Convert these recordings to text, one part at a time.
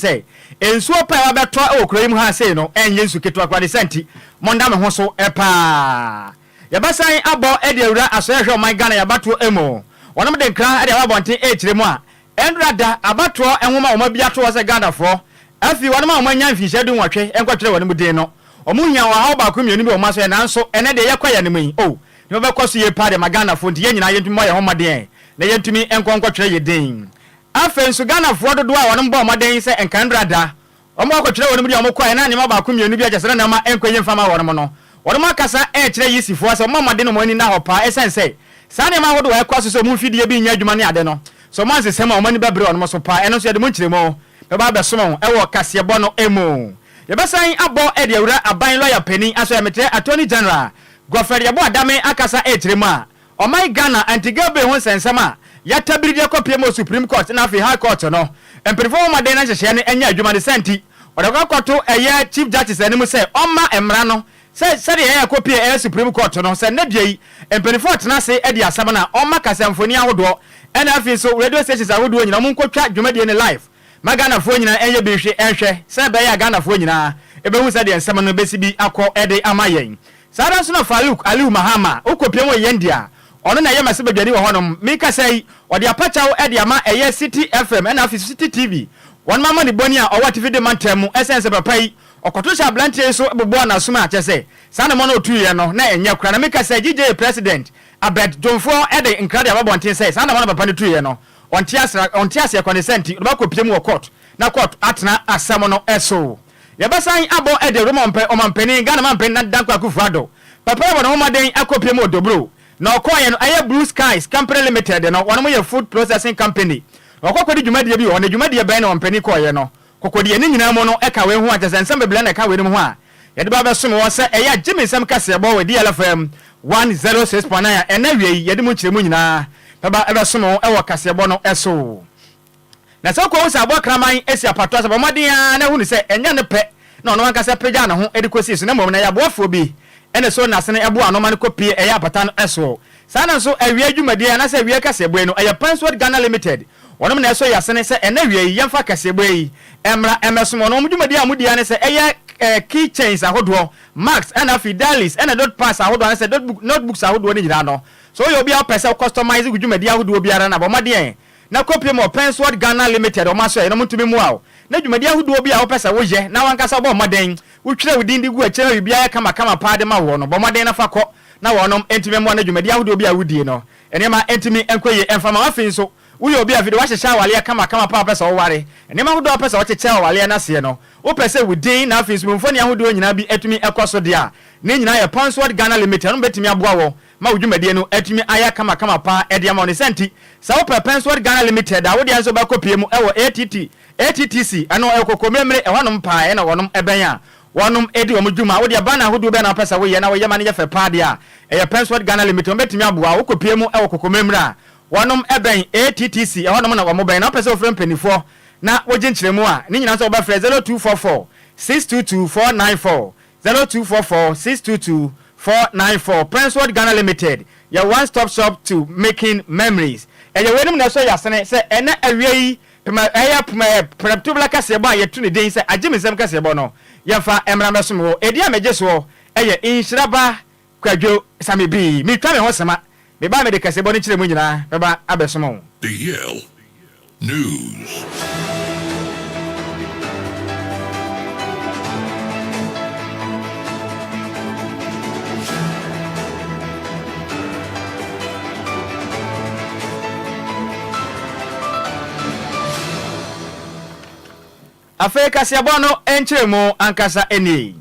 sɛ nsuo pa a ɛbɛtɔ wɔ kuro yi mu ha sei no ɛnyɛ nsu ketewa koraa ne saa nti monda me ho so paa. Yɛbɛsan abɔ de awura asɔre ahwɛ ɔman Ghana yɛabatoɔ mu. Wɔnom de nkra de aba abɔnten ɛrekyerɛ mu a ɛndora da abatoɔ nwoma a wɔn abi ato hɔ sɛ Ghanafoɔ afi wɔnom a wɔn anya mfinhyia dunwɔtwe nkɔtwerɛ wɔnom din no. Wɔn hia ɔhaw baako mmienu bi wɔ wɔn asɔre nanso ɛnɛ deɛ yɛkɔ yɛn anim yi oh nneɛma bɛkɔ so yie paa de ama Ghanafoɔ nti yɛn nyinaa yɛntumi mmɔ yɛn ho mmɔden ɛ na yɛntumi nkɔ nkɔtwerɛ yɛn din. Afei nso Ghanafoɔ dodoɔ a wɔnom bɔɔ mmɔden sɛ nka ɛndora da Wɔn akɔtwerɛ wɔn mu deɛ wɔkɔeɛ na nneɛma baako mmienu bi a kyerɛ sɛ na nneɛma nkɔ yie mfa mma wɔn no. Wɔn akasa rekyerɛ Yisifoɔ sɛ wɔmmɔ mmɔden na wɔn ani nna hɔ paa ɛsiane sɛ saa nneɛma ahodoɔ a ɛkɔ so sɛ wɔn mfidie bi nyɛ adwuma ne ade no, sɛ wɔn ansesa mu a wɔn ani bɛbere wɔn so paa. Ɛno nso yɛde mo nkyerɛmu bɛba abɛsom wo wɔ kaseɛbɔ no mu. Yɛbɛsan abɔ de awura aban lɔya panin asɔeɛ, mekyerɛ Attorney General Godfred Yeboah Dame akasa rekyerɛ mu a Ɔman Ghana Antigua Bay ho nsɛnsɛm a yɛatabiri de akɔpue mu wɔ Supreme Court na afei High Court no, mpanyimfo bɔ mmɔden na nhyehyɛe no nyɛ adwuma. Ne saa nti, wɔde akɔ akɔto ɛyɛ Chief Justice anim sɛ ɔmma mmara no sɛ sɛdeɛ ɛyɛ a ɛkɔpue ɛyɛ Supreme Court no, sɛ nnɛ dua yi mpanyimfo retena ase adi asɛm no a, ɔmma kasamfoni ahodoɔ ɛna afei nso radio stations ahodoɔ nyinaa wɔnkɔtwa dwumadie no live ma Ghanafoɔ nyinaa nyɛ bi nhwe nhwɛ sɛ ɛbɛyɛ a Ghanafoɔ nyinaa bɛhu sɛdeɛ nsɛm no bɛsi bi akɔ de ama yɛn. Saa ara nso na Farouk Aliu Mahama, wokɔpia mu wɔ Yendi a, ɔno na ɛyɛ mmarahyɛbadwani wɔ hɔnom. Merekasa yi, ɔde apakyɛw de ama ɛyɛ Citi FM ɛna afei Citi TV, wɔnom amanebɔni a ɔwɔ Atifi de mantam mu ɛsiane sɛ papa yi, ɔkɔto hyɛɛ abranteɛ yi so bobɔɔ n'asom a kyerɛ sɛ saa anamɔn a ɔtuiɛ no na ɛnyɛ koraa. Na mekasa yi, GJA President Abed Dwomfoɔ de nkra de aba abɔnten sɛ saa anamɔn a papa no tuiɛ no, ɔnte asra, ɔnte aseɛ kwa ne saa nti, ɔde bɛkɔpia mu wɔ court na court atena asɛm no so. Yɛbɛsan abɔ de Roma ɔmampanin, Ghana mampanin Nana Dankwa Akufo Addo, papa yi abɔ ne ho mmɔden akɔpue mu wɔ Dobro. Na ɔkɔeɛ no, ɛyɛ Blue Skies Company Limited no, wɔnom yɛ food processing company. Na ɔkɔ kɔdi dwumadie bi wɔ hɔ, na dwumadie bɛn na ɔmampanin kɔeɛ no? Kɔkɔdiɛ ne nyinaa mu no, ɛka wei ho a, kyerɛ sɛ nsɛm bebree na ɛka weinom ho a yɛde ba abɛsom wɔ sɛ ɛyɛ a gye me nsɛm kaseɛbɔ wɔ DLFM 106.9 a ɛnnɛ awia yi yɛde mu nkyerɛmu nyinaa bɛba abɛsom wo wɔ kaseɛbɔ no so. Na sɛ okohu sɛ aboa kraman asi apato ase a, bɔ mmɔden ara na hu no sɛ ɛnyɛ ne pɛ na ɔno ankasa pagyaa ne ho de kosii so, na mmom na ɛyɛ aboafoɔ bi na esoo n'asene boaa ano ma no kɔpue ɛyɛ apata no so. Saa na nso awia dwumadie anaasɛ awia kaseɛbɔ yi no, ɛyɛ Pensword Ghana Limited wɔnom na ɛsɔ yɛn asene sɛ ɛnnɛ awia yi yɛmfa kaseɛbɔ yi mmra mmɛsom wɔn. Wɔn dwumadie a wɔdi ara ne sɛ ɛyɛ key chains ahodoɔ, marks ɛna afei diaries ɛna notepads ahodoɔ anaasɛ notebook notebooks ahodoɔ no nyinaa no. Sɛ woyɛ obi a wopɛ sɛ wo customize wo dwumadie ahodoɔ biara no a, bɔ mmɔden Na kɔpie mu wɔ Pensword Ghana Limited wɔn asoɛeɛ na wɔntumi mmoa wo na dwumadie ahodoɔ bi a wopɛ sɛ woyɛ na w'ankasa wobɔ mmɔden wotwerɛ wo din de gu akyire ma biribiara yɛ kama kama paa de ma woɔ no bɔ mmɔden na fa kɔ na wɔnom ntumi mmoa na dwumadie ahodoɔ bi a wodie no nneɛma ntumi nkɔ yie mfa ma wo. Afei nso woyɛ obi a afei deɛ woahyehyɛ awaleɛ kama kama paa wopɛ sɛ woware nneɛma ahodoɔ a wopɛ sɛ wokyekyɛ wɔ awaleɛ no aseɛ no wopɛ sɛ wo din na afei nso mu mfoni ahodoɔ nyinaa bi atumi kɔ so deɛ a ne nyinaa yɛ Pensword Ghana Limited wɔnom bɛtumi aboa wo ma wo dwumadie no atumi ayɛ kamakama paa de ama wo. Ne saa nti, sɛ wopɛ Pensword Ghana Limited a, wo deɛ nso bɛkɔ pie mu wɔ ATT, ATTC, ɛno ɛwɔ Kokomlemle, ɛhɔnom paa ɛna wɔnom bɛn a wɔnom di wɔn dwuma. Wo deɛ banner ahodoɔ bɛn na wopɛ sɛ woyɛ na woyɛ ma no yɛ fɛ paa deɛ a, ɛyɛ Pensword Ghana Limited, wɔn bɛtumi aboa wo. Wokɔ pie mu wɔ Kokomlemle a, wɔnom bɛn ATTC, ɛhɔnom na wɔn bɛn. Na wopɛ sɛ wofrɛ mpaninfoɔ na wogye nkyerɛmu a, ne nyinaa nso wobɛfrɛ 0244 622 494. 0244 622 494 Pensword Ghana Limited yɛ one stop shop to making memories. Ɛyɛ weinom na ɛsɔ yɛn asene sɛ ɛnnɛ awia yi pema ɛyɛ pema ɛ prɛmtoberɛ kaseɛbɔ a yɛto ne din sɛ Agye Me Nsam Kaseɛbɔ no yɛmfa mmra mmɛsom wo. Edin a megye soɔ yɛ Nhyira Ba Kwadwo Same Bii. Metwa me ho sema. Meba a mede kaseɛbɔ no nkyerɛmu nyinaa bɛba abɛsom wo. The Yale News. Afei kaseɛbɔ no nkyerɛmu ankasa nie.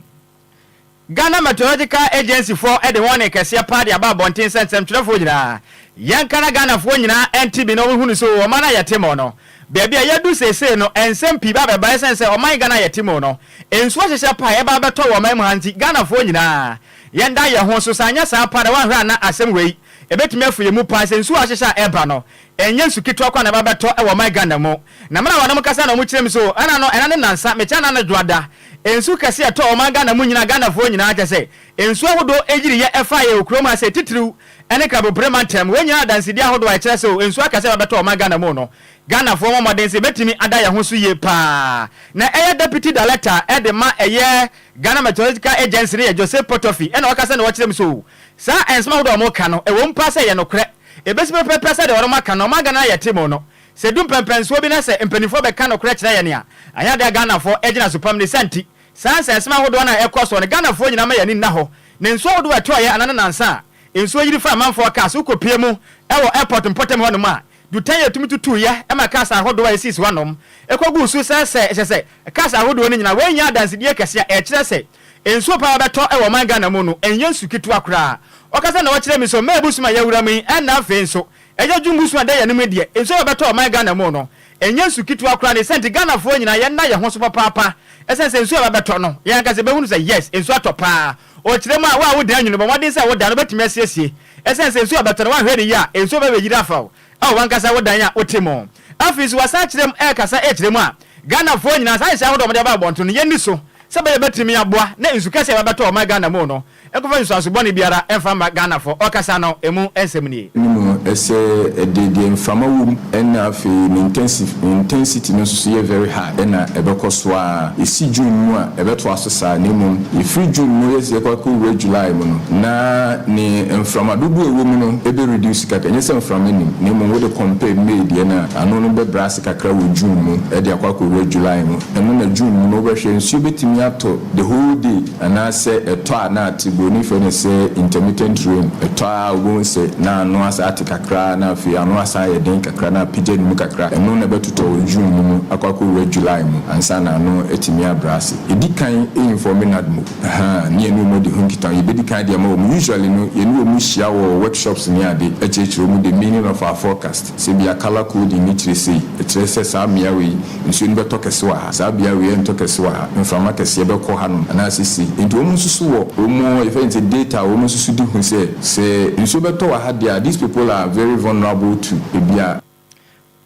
Ghana Meteorological Agency foɔ de warning kɛseɛ paa de aba abɔnten sɛ nsɛmtwerɛfoɔ nyinaa, yɛnka na Ghanafoɔ nyinaa nte bi na wɔn hunu sɛ ɔman a yɛte mu no, baabi a yɛadu seesei no nsɛm pii ba bɛba ɛsiane sɛ ɔman Ghana a yɛte mu no, nsuo hyehyɛ paa a ɛba abɛtɔ wɔ ɔman mu ha nti Ghanafoɔ nyinaa yɛnda yɛn ho so, sɛ anyɛ saa paa na woanhwɛ a na asɛm wei ɛbɛtumi afu yɛn mu paa sɛ nsuo a ahyehyɛ a ɛba no ɛnyɛ nsu ketewa koraa na ɛba bɛtɔ wɔ ɔman Ghana mu. Na mmerɛ a wɔnom kasa na wɔn kyerɛ mu sɛ o ɛna no ɛna ne nansa mekyɛ ɛna no dwoada nsu kɛse ɛtɔɔ ɔman Ghana mu nyinaa Ghanafoɔ nyinaa kyɛ sɛ nsuo ahodoɔ ɛyiriiɛ ɛfaa yɛ wɔ kurom ha sɛ titiriw ɛne Krabopire mantam wei nyinaa adansedie ahodoɔ a ɛkyerɛ sɛ o nsuo akɛse ɛba bɛtɔ ɔman Ghana mu no. Ghanafoɔ mmɔ mmɔden sɛ yɛbɛtumi ada yɛn ho so yie paa. Na ɛyɛ Deputy Director de ma ɛyɛ Ghana Meteorological Agency no yɛ Joseph Potofi ɛna ɔkasa na ɔkyerɛ mu sɛ oo saa nsɛm ahodoɔ a wɔka no ɛwɔ mu paa sɛ ɛyɛ nokorɛ ɛbɛsi pɛpɛpɛ sɛdeɛ wɔnom aka no ɔman Ghana no a yɛte mu no sɛ ɛdu mpɛnpɛnsoɔ bi na sɛ mpaninfoɔ bɛka nokorɛ kyerɛ yɛn a ɛnyɛ adeɛ a Ghanafoɔ gyina so pam ne saa nti saa nsɛnsɛm ahodoɔ no a ɛkɔ soɔ no Ghanafoɔ nyinaa ma yɛn ani nna hɔ na nsuo ahodoɔ a ɛtɔeɛ anaa ne nansa a nsuo yiri faa amanfoɔ cars wokɔpue mu wɔ airport mpɔtam hɔnom a Dutan a etumi tutuiɛ ma cars ahodoɔ a esisi hɔnom kɔguu so sɛ sɛ kyerɛ sɛ cars ahodoɔ no nyinaa wei nyɛ adansedie kɛseɛ a ɛkyerɛ sɛ nsuo paa bɛtɔ wɔ ɔman Ghana mu no ɛnyɛ nsu ketewa koraa. Ɔkasa na ɔkyerɛ me nso May bosom a yɛawura mu yi ɛna afei nso ɛyɛ June bosom a ɛda yɛn anim yi deɛ nsuo a ɛbɛtɔ ɔman Ghana mu no ɛnyɛ nsu ketewa koraa ne sɛ nti Ghanafoɔ nyinaa yɛnna yɛn ho so papaapa ɛsiane sɛ nsuo a ɛbɛtɔ no yɛn ankasa yɛbɛhunu sɛ yes nsuo atɔ paa. Ɔkyerɛ mu a wo a wodan nwunu bɔ mmɔden sɛ wo dan no wobɛtumi asiesie Esiane sɛ nsu a ɛbɛtɔ no woanhwɛ no yie a, nsuo bɛbɛyiri afa wo wɔ w'ankasa wo dan a wote mu. Afei nso wɔasan akyerɛ mu rekasa rekyerɛ mu a, Ghanafoɔ nyinaa saa nhyehyɛe ahodoɔ a wɔde aba abɔnten no yɛnni so sɛ ɛbɛyɛ ɛbɛtumi aboa na nsu kɛseɛ a ɛbɛbɛtɔ ɔman Ghana mu no nkɔfa nsusuanso bɔne biara mfa mma Ghanafoɔ. Ɔkasa no ɛmu nsɛm nie. No mu sɛ ɛde deɛ mframa wɔ mu ɛna afei ne intensity no nso so yɛ very high ɛna ɛbɛkɔ so ara. Ɛsi June mu a ɛbɛtoa so saa na mmom ɛfiri June mu yɛsɛ yɛkɔ akɔwura July mu no na ne mframa dodoɔ a ɛwɔ mu no bɛ reduce kakra. Ɛnyɛ sɛ mframa nnim na mmom wode compare May deɛ no a ano no bɛbrɛ ase kakra wɔ June mu de akɔ akɔwura July mu. Ɛno na June mu no wobɛhwɛ nsuo bɛtumi atɔ the whole day anaasɛ ɛtɔ a na ate, buroni frɛ no sɛ intermittent rain, ɛtɔ a wobɛhu sɛ na ano asan ate kakra na afei ano asan ayɛ den kakra na apagya ne mu kakra, ɛno na ɛbɛtotɔ wɔ June no mu akɔ akɔwura July mu ansa na ano atumi abrɛ ase. Yɛdi kan informe NADMO, ahaa, ne yɛne wɔn adi ho nkitaho, yɛbɛdi kan de ama wɔn, usually no yɛne wɔn hyia wɔ workshops ne ade kyerɛkyerɛ wɔn the meaning of our forecast, sɛ ebia colour coding no kyerɛ sei, ɛkyerɛ sɛ saa mmea wei Nsuo no bɛtɔ kɛse wɔ ha, saa bea wei ɛntɔ kɛse wɔ ha, mframa kɛseɛ bɛkɔ hanom anaasɛ sei. Nti wɔn nso so wɔ wɔn, yɛfrɛ no sɛ data a wɔn nso so de hu sɛ, sɛ nsuo bɛtɔ wɔ ha deɛ a, these people are very vulnerable to ebia.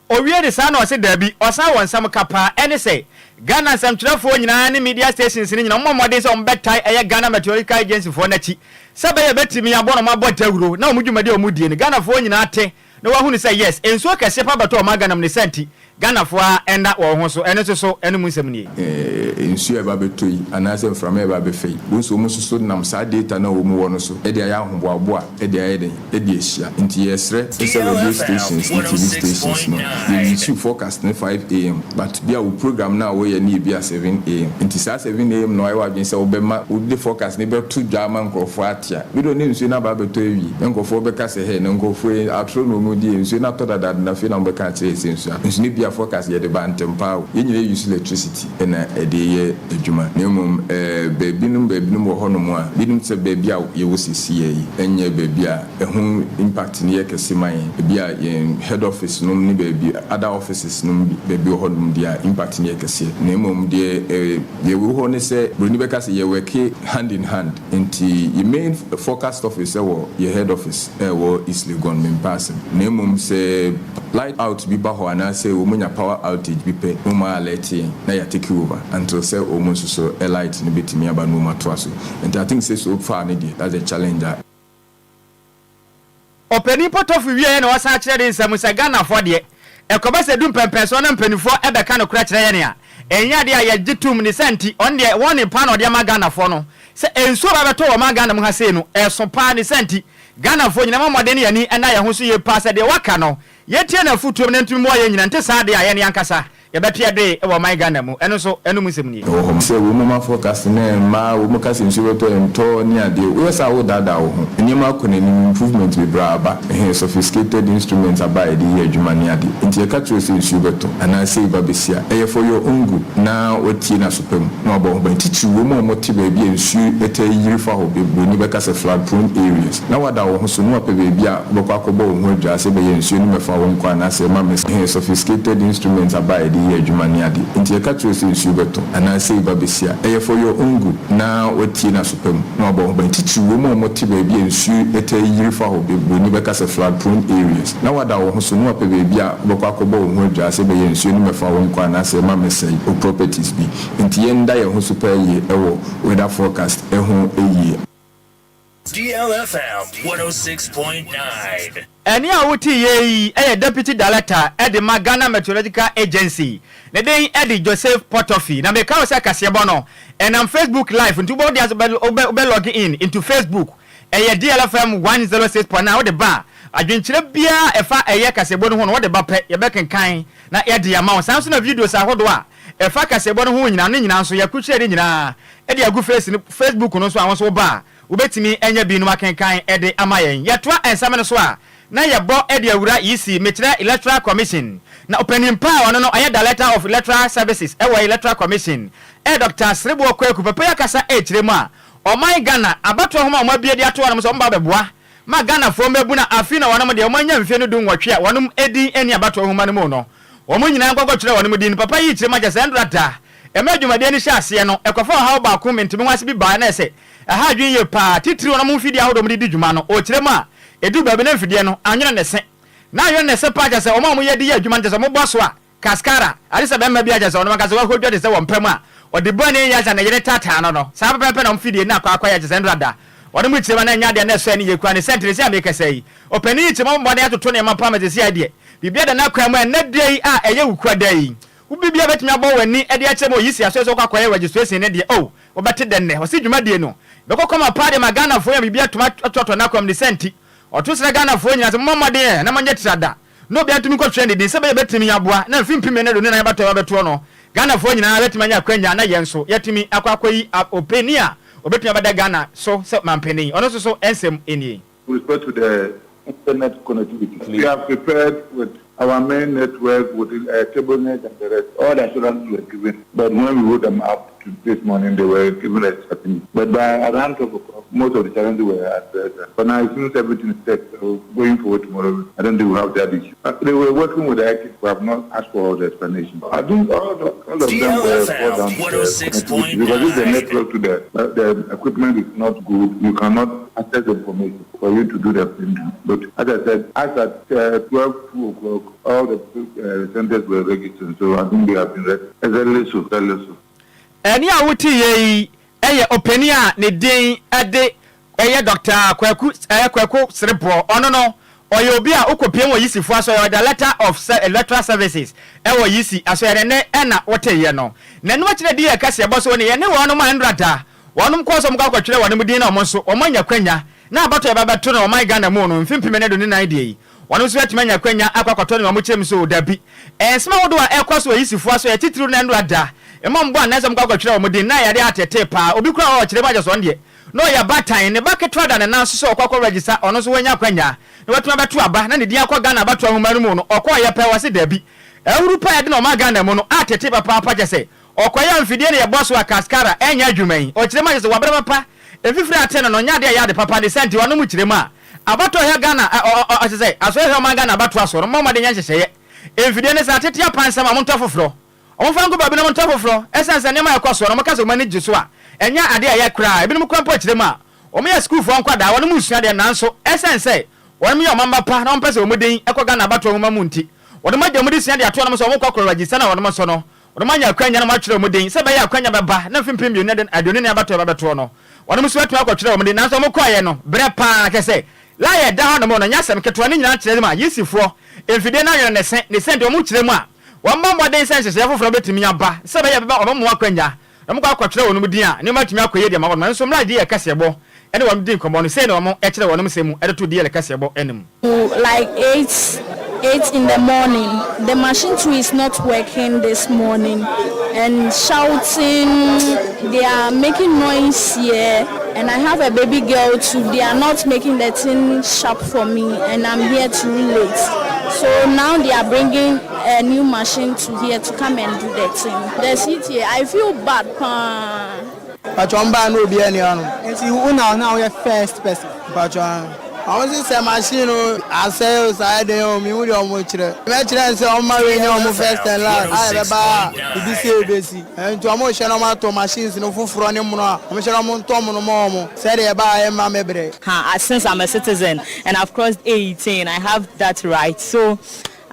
Owie de saa na ɔse daabi, ɔsan wɔ nsɛm ka paa, ɛne sɛ Ghana nsɛmtwerɛfoɔ nyinaa ne media stations no nyinaa wɔmmɔ mmɔden sɛ wɔbɛtae ɛyɛ Ghana Meteorological Agency foɔ no akyi sɛ ɛbɛyɛ ɛbɛtumi aboa na wɔabɔ dawuro na wɔn dwumadi a wɔdie no Ghanafoɔ nyinaa te na wɔahunu sɛ yes nsuo kɛseɛ pa bɛtɔ ɔman Ghana mu ne saa nti Ghanafoɔ ara nna wɔn ho so ɛno nso so ɛno mu nsɛm nie. Nsuo a ɛba bɛtɔ yi anaasɛ mframa a ɛba bɛfa yi, wohu sɛ wɔn nso so nam saa data no a wɔn wɔ no so de ayɛ ahoboaboa de ayɛ dɛn? De ahyia. Nti yɛsrɛ sɛ radio stations ne TV stations no, yɛ use forecast no 5am but bi a wo program no a woyɛ no yɛ bi a 7am. Nti saa 7am no ayɛ w'adwene sɛ wobɛma wode forecast no bɛto dwa ama nkurɔfoɔ ate a, bi deɛ ne nsuo no aba abɛtɔ awie na nkurɔfoɔ bɛka sɛ hɛ na nkurɔfoɔ yi atoro na wɔn di yɛ nsuo no atɔ dadaada na afei na wɔbɛka akyerɛ yɛ sɛ nsuo atɔ. Nso ne bia forecast yɛde ba ntɛm paa o. Yɛn nyinaa use electricity na ɛde yɛ adwuma na mmom ɛɛ baabinom baabinom wɔ hɔnom a binom te sɛ baabi a yɛwɔ seesei yi ɛnyɛ baabi a ɛho impact no yɛ kɛse ma yɛn. Ebi a yɛn head office nom ne baabi other offices nom baabi wɔ hɔnom deɛ a impact no yɛ kɛseɛ na mmom deɛ ɛɛ deɛ ɛwɔ hɔ ne sɛ buroni bɛka sɛ yɛ worke hand in hand. Nti yɛ main forecast office wɔ yɛ head office a ɛwɔ East Legon, mempɛ asɛm. Na mmom sɛ light out bi ba hɔ anaasɛ wɔn nya power outage bi pɛ na wɔn a alert yɛn na yɛ take over until sɛ wɔn nso so light no bɛtumi aba na wɔn atoa so. Nti I think sɛ so far no deɛ that's the challenge a. Ɔpanin Potofo wieɛ na ɔsan kyerɛ ne nsɛm sɛ Ghanafoɔ deɛ, ɛkɔba sɛ ɛdu mpɛnpɛnsoɔ na mpaninfoɔ bɛka nokorɛ kyerɛ yɛn a, ɛnyɛ adeɛ a yɛgye tom ne saa nti ɔno deɛ warning paa na ɔde ama Ghanafoɔ no sɛ nsuo ba bɛtɔ wɔ ɔman Ghana mu ha sei no ɛso paa ne saa nti Ghanafoɔ nyinaa mmɔ mmɔden ne yɛn ani nna yɛn ho so yie paa sɛ deɛ waka no yɛtie n'afotuo na ɛntumi mmoa yɛn nyinaa nte saa deɛ a yɛn ankasa Yɛbɛto yɛ doe wɔ ɔman Ghana mu, ɛno nso ɛno mu nsɛm nie. Ɛwɔ hɔ sɛ wɔn ma forecast no ɛmma, wɔn ka sɛ nsuo bɛtɔ ɛntɔ ne adeɛ. Woyɛ saa a wodaadaa wo ho. Nneɛma akɔ n'anim, improvement bebree aba, ɛhɛn, sophisticated instruments aba a yɛde yɛ adwuma ne adeɛ. Nti yɛka kyerɛ wo sɛ nsuo bɛtɔ anaa sei ba bɛsi a, ɛyɛ for your own good na woatie no aso pa mu na woabɔ ho ban. Titiriw wɔn a wɔte baabi a nsuo taa yiri fa hɔ, buroni bɛka sɛ flood prone areas, na woada wo ho so na woapɛ baabi a wobɛkɔ akɔbɔ wo ho adwaa sɛ ɛbɛyɛ nsuo no mmɛfa wo nkɔ anaasɛ ɛma mess he sophisticated instruments aba a yɛde yɛ adwuma ne ade. Nti yɛka kyerɛ wo sɛ nsuo bɛtɔ anaa sei ba bɛsi a, ɛyɛ for your own good na woatie no aso pa mu na woabɔ wo ho ban. Titiriw wɔn a wɔte baabi a nsuo taa yiri fa hɔ, buroni bɛka sɛ flood prone areas, na woada wo ho so na woapɛ baabi a wobɛkɔ akɔbɔ wo ho adwaa sɛ ɛbɛyɛ nsuo no mmɛfa wo nkɔ anaasɛ ɛma mɛsɛe wo properties bi. Nti yɛnda yɛn ho so paa yie wɔ weather forecast ho yie. DLFM 106.9. Ɛnne a wote yɛ yi yɛ Deputy Director de ma Ghana Meteorological Agency. Ne din de Joseph Potofi. Na meka wo sɛ kaseɛbɔ no, ɛnam Facebook Live nti wobɔ wode wobɛ wobɛ log in into Facebook. Ɛyɛ DLFM 106.9 wode ba a, adwenkyerɛ biara a ɛfa ɛyɛ kaseɛbɔ no ho no wode ba pɛ, yɛbɛkenkan na yɛde ama wo. Saa nso na videos ahodoɔ a ɛfa kaseɛbɔ no ho nyinaa no nyinaa nso yɛakrukyerɛ ne nyinaa de agu face no Facebook no nso a wo nso woba a, Wobɛtumi anya binom akenkan de ama yɛn. Yɛtoa nsɛm no so a, na yɛbɔ de awura EC, mekyerɛ Electoral Commission, na ɔpanin pa a ɔno no ɔyɛ Director of Electoral Services wɔ Electoral Commission, Doctor Sereboɔ Kwaku, papa yi akasa rekyerɛ mu a, ɔman Ghana abatoɔ nwoma a wɔabue de ato hɔnom sɛ wɔba abɛboa ma Ghanafoɔ mmɛbu na afei na wɔnom deɛ wɔanya mfeɛ no du nwɔtwe a wɔnom din nni abatoɔ nwoma no mu no, wɔn nyinaa nkɔnkɔtwerɛ wɔnom din. Papa yi rekyerɛ mu akyɛ sɛ ɛndora da mmerɛ dwumadie no hyɛɛ aseɛ no, ɛkɔfa ɔhaw baako mente-me-ho-ase bi baeɛ na ɛsɛ Ɛha adwene yie paa, titiriw wɔn mfidie ahodoɔ a wɔde di dwuma no. Ɔrekyerɛ mu a, ɛduru baabi na mfidie no, anwene ne se. Na anwene ne se paa kyerɛ sɛ wɔn a wɔyɛ de yɛ adwuma no kyerɛ sɛ wɔbɔ so a, cascara, agye sɛ barima bi a kyerɛ sɛ ɔno ankasa wahodwa te sɛ wɔ mpa mu a ɔde bɔne yɛ ansa ne yere taataa no no. Saa pɛpɛɛpɛ na wɔn mfidie no akɔ akɔyɛ kyerɛ sɛ nnora da. Wɔn mu kyerɛ mu a na ɛnyɛ adeɛ a na ɛsɔ ani yie koraa ne sɛ nti seesei a merekasa yi, ɔpanin yi kyerɛ mu abɔ mmɔden atoto nneɛma paa ma seesei deɛ, biribiara da n'akwan mu a ɛnnɛ da yi a ɛyɛ Wukuada yi, wo biribiara bɛtumi abɔ w'ani de akyerɛ mu wɔ Yisi asoɛ sɛ wokɔ akɔyɛ registration no deɛ, oh, Wobɛte dɛn nnɛ? Ɔse dwumadie no bɛkɔ kama paa de ma Ghanafoɔ nya biribi atom atoatoa n'akwam ne saa nti ɔto srɛ Ghanafoɔ nyinaa sɛ mommɔ mmɔden ɛ na monyɛ trada na obiara ntumi nkɔtwerɛ ne din sɛ ɛbɛyɛ bɛtumi aboa na mfe 2024 abatoɔ a ɛbɛtoɔ no Ghanafoɔ nyinaa bɛtumi anya akwanya na yɛn nso yɛatumi akɔ akɔyi ɔpanin a ɔbɛtumi abɛda Ghana so sɛ manpanin. Ɔno nso so nsɛm nie. With respect to the internet connectivity, we have prepared with our main network, with uh, TableNet and the rest. All the assurances were given. But when we wrote them up to this morning, they were given us certainty. But by around 12 o'clock, most of the challenges were addressed. But now it seems everything is set. So going forward tomorrow, I don't think we have that issue. Uh, they were working with the IT. We have not asked for all the explanation. I think all, the, all of them were fall down to the connectivity. Because if the network to the, uh, the equipment is not good, you cannot access the information for you to do the printing. But as I said, as at uh, 12, 2 o'clock, all the uh, centers were registered. So I think they have been registered. Exactly so. Exactly so. Ɛnne a woteeɛ yi yɛ ɔpanin a ne din de ɛyɛ Dɔkta Kwaku ɛyɛ Kwaku Sereboɔ. Ɔno no, ɔyɛ obi a wokɔpiem wɔ Yisifoɔ asɔre, ɔyɛ Director of Electoral Services ɛwɔ Yisi asɔre. Ne nne ɛna woteeɛ no. Na ɛno akyi na DL kaseɛbɔ so ne yɛne wɔnom a nnora da wɔnom kɔɔ sɛ wɔkɔ akɔtwerɛ wɔnom din na wɔn nso wɔn anya kwanya na abatoɔ a yɛba bɛto no ɔman Ghana mu no mfe 2024 deɛ yi wɔnom nso atumi anya kwanya akɔ akɔtɔ nea wɔkyerɛ mu so dabi. Nsɛm ahodoɔ a ɛkɔ so wɔ Yisifoɔ asɔre titiriw no nnora da mma wɔn bɔ anan sɛ wɔkɔ akɔtwerɛ wɔn din na ɛyɛ adeɛ atetee paa. Obi koraa wɔ hɔ a ɔkyerɛ mu akyɛ sɛ ɔno deɛ na ɔyɛ baatan, ne ba ketewa da ne nan so sɛ ɔkɔ akɔ register, ɔno nso wanya akwanya na watumi abɛto aba na ne din akɔ Ghana abatoɔ nwoma no mu no, ɔkɔɔyɛ pɛ, wɔse dabi. Ahuru pa a yɛde no ɔman Ghana mu no atetee papaapa kyɛ sɛ ɔkɔyɛ a mfidie na yɛbɔ so a cascara ɛnyɛ adwuma yi. Ɔkyerɛ mu akyɛ sɛ wabrɛ papa, mfifire ate no no nyɛ adeɛ a ɛyɛ ade papa, ne saa nti ɔno mu kyerɛ mu a abatoɔ hwɛ Ghana ɛ ɔ ɔ ɔkyɛ sɛ asɔre hwɛ ɔman Ghana abatoɔ aso no mommɔ mmɔden nyɛ nhyehyɛeɛ mfidie no saa tete apansam a montɔ foforɔ. Wɔmfa nkɔ baabi na wɔntɔ foforɔ. Ɛsiane sɛ nneɛma a ɛkɔ soɔ no, wɔka sɛ wɔn ani gye so a, ɛnyɛ adeɛ a ɛyɛ koraa. Ebinom koraa mpo kyerɛ mu a, wɔyɛ sukuufoɔ nkwadaa, wɔnom resua adeɛ nanso ɛsiane sɛ wɔnom yɛ ɔmamma pa na wɔmpɛ sɛ wɔn din kɔ Ghana abatoɔ nwoma mu nti, wɔnom agya wɔn de sua adeɛ ato wɔnom sɛ wɔkɔ akɔ register na wɔnom nso no, wɔnom anya akwanya na wɔatwerɛ wɔn din sɛ ɛbɛyɛ a akwanya bɛba na mfe 2024 abatoɔ ɛba bɛtoɔ no, wɔnom nso atumi akɔtwerɛ wɔn din nanso wɔkɔeɛ no berɛ paa kyerɛ sɛ line a ɛda hɔnom no nyɛ asɛm ketewa ne nyinaa kyerɛ mu a Yisifoɔ mfidie no anwene ne se ne sɛ nti wɔn kyerɛ mu a Wɔmmɔ mmɔden sɛ nhyehyɛe foforo betumi aba sɛ ɛbɛyɛ a ɛbɛma wɔn mmoa akwannya na wɔakɔ akɔtwerɛ wɔn din a nneɛma atumi akɔ yie de ama wɔn. Nanso mmerɛ a DL kaseɛbɔ ne wɔn dii nkɔmmɔ no, sei na wɔkyerɛɛ wɔn nsɛm mu de too DL kaseɛbɔ anim. Like 8 8 in the morning the machine too is not working this morning and shouting they are making noise here and I have a baby girl too they are not making the thing sharp for me and I'm here to relate so now they are bringing a new machine to here to come and do the thing the cta I feel bad paa. Mpakyɛw mbaa na obiara nni hɔ nom. Nti wo na na woyɛ first person? Mpakyɛw aane. Ɔmo se sɛ machine no asɛe o sɛ ayɛ den o menhu deɛ ɔmo kyerɛ. Mɛkyerɛ no sɛ ɔmo ma wei nyɛ ɔmo first and last a yɛbɛba a biribi sei bɛsi. Nti ɔmo hyɛ na ɔmo atɔ machines no foforɔ ne mono a ɔmo hyɛ na ɔmo ntɔ mono ma ɔmo sɛdeɛ ɛbaa a ɛmma me brɛ. Ha, since I'm a citizen and I've crossed 18, I have that right. So.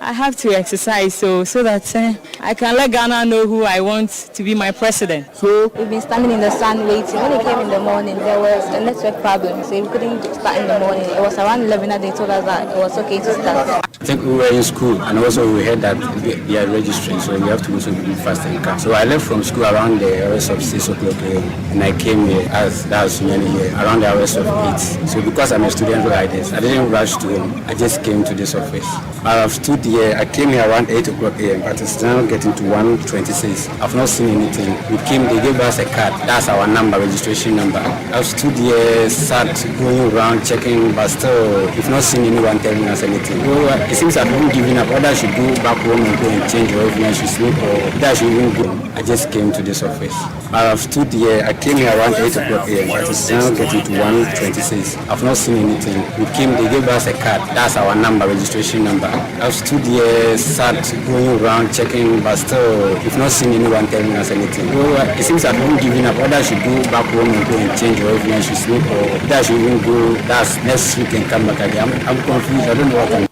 I have to exercise so so that eh, I can let Ghana know who I want to be my president. So We've been standing in the sun waiting. When we came in the morning, there was a network problem, so we couldn't start in the morning. It was around 11 that they told us that it was okay to start. I think we were in school and also we heard that they are registering, so we have to also be fast and come. So I left from school around the hours of 6 o'clock a.m. and I came here as that's many here around the hours of 8. So because I'm a student like this, I didn't rush to home. I just came to this office. I have stood here, I came here around 8 o'clock a.m. but it's now getting to 1:26. I've not seen anything. We came, they gave us a card. That's our number, registration number. I've stood here, sat going around checking, but still, we've not seen anyone telling us anything. Well, it seems I've been giving up. Others should go back home and go and change, or even I should sleep, or others should even go. I just came to this office. I have stood here, I came here around 8 o'clock a.m., but it's now getting to 1:26. I've not seen anything. We came, they gave us a card. That's our number, registration number. I've stood here, sat going around checking, but still, we've not seen anyone telling us anything. Well, it seems I've been giving up. Others should go back home and go and change, or even I should sleep, or others should even go. That's next week and come back again. I'm confused. I don't know what I'm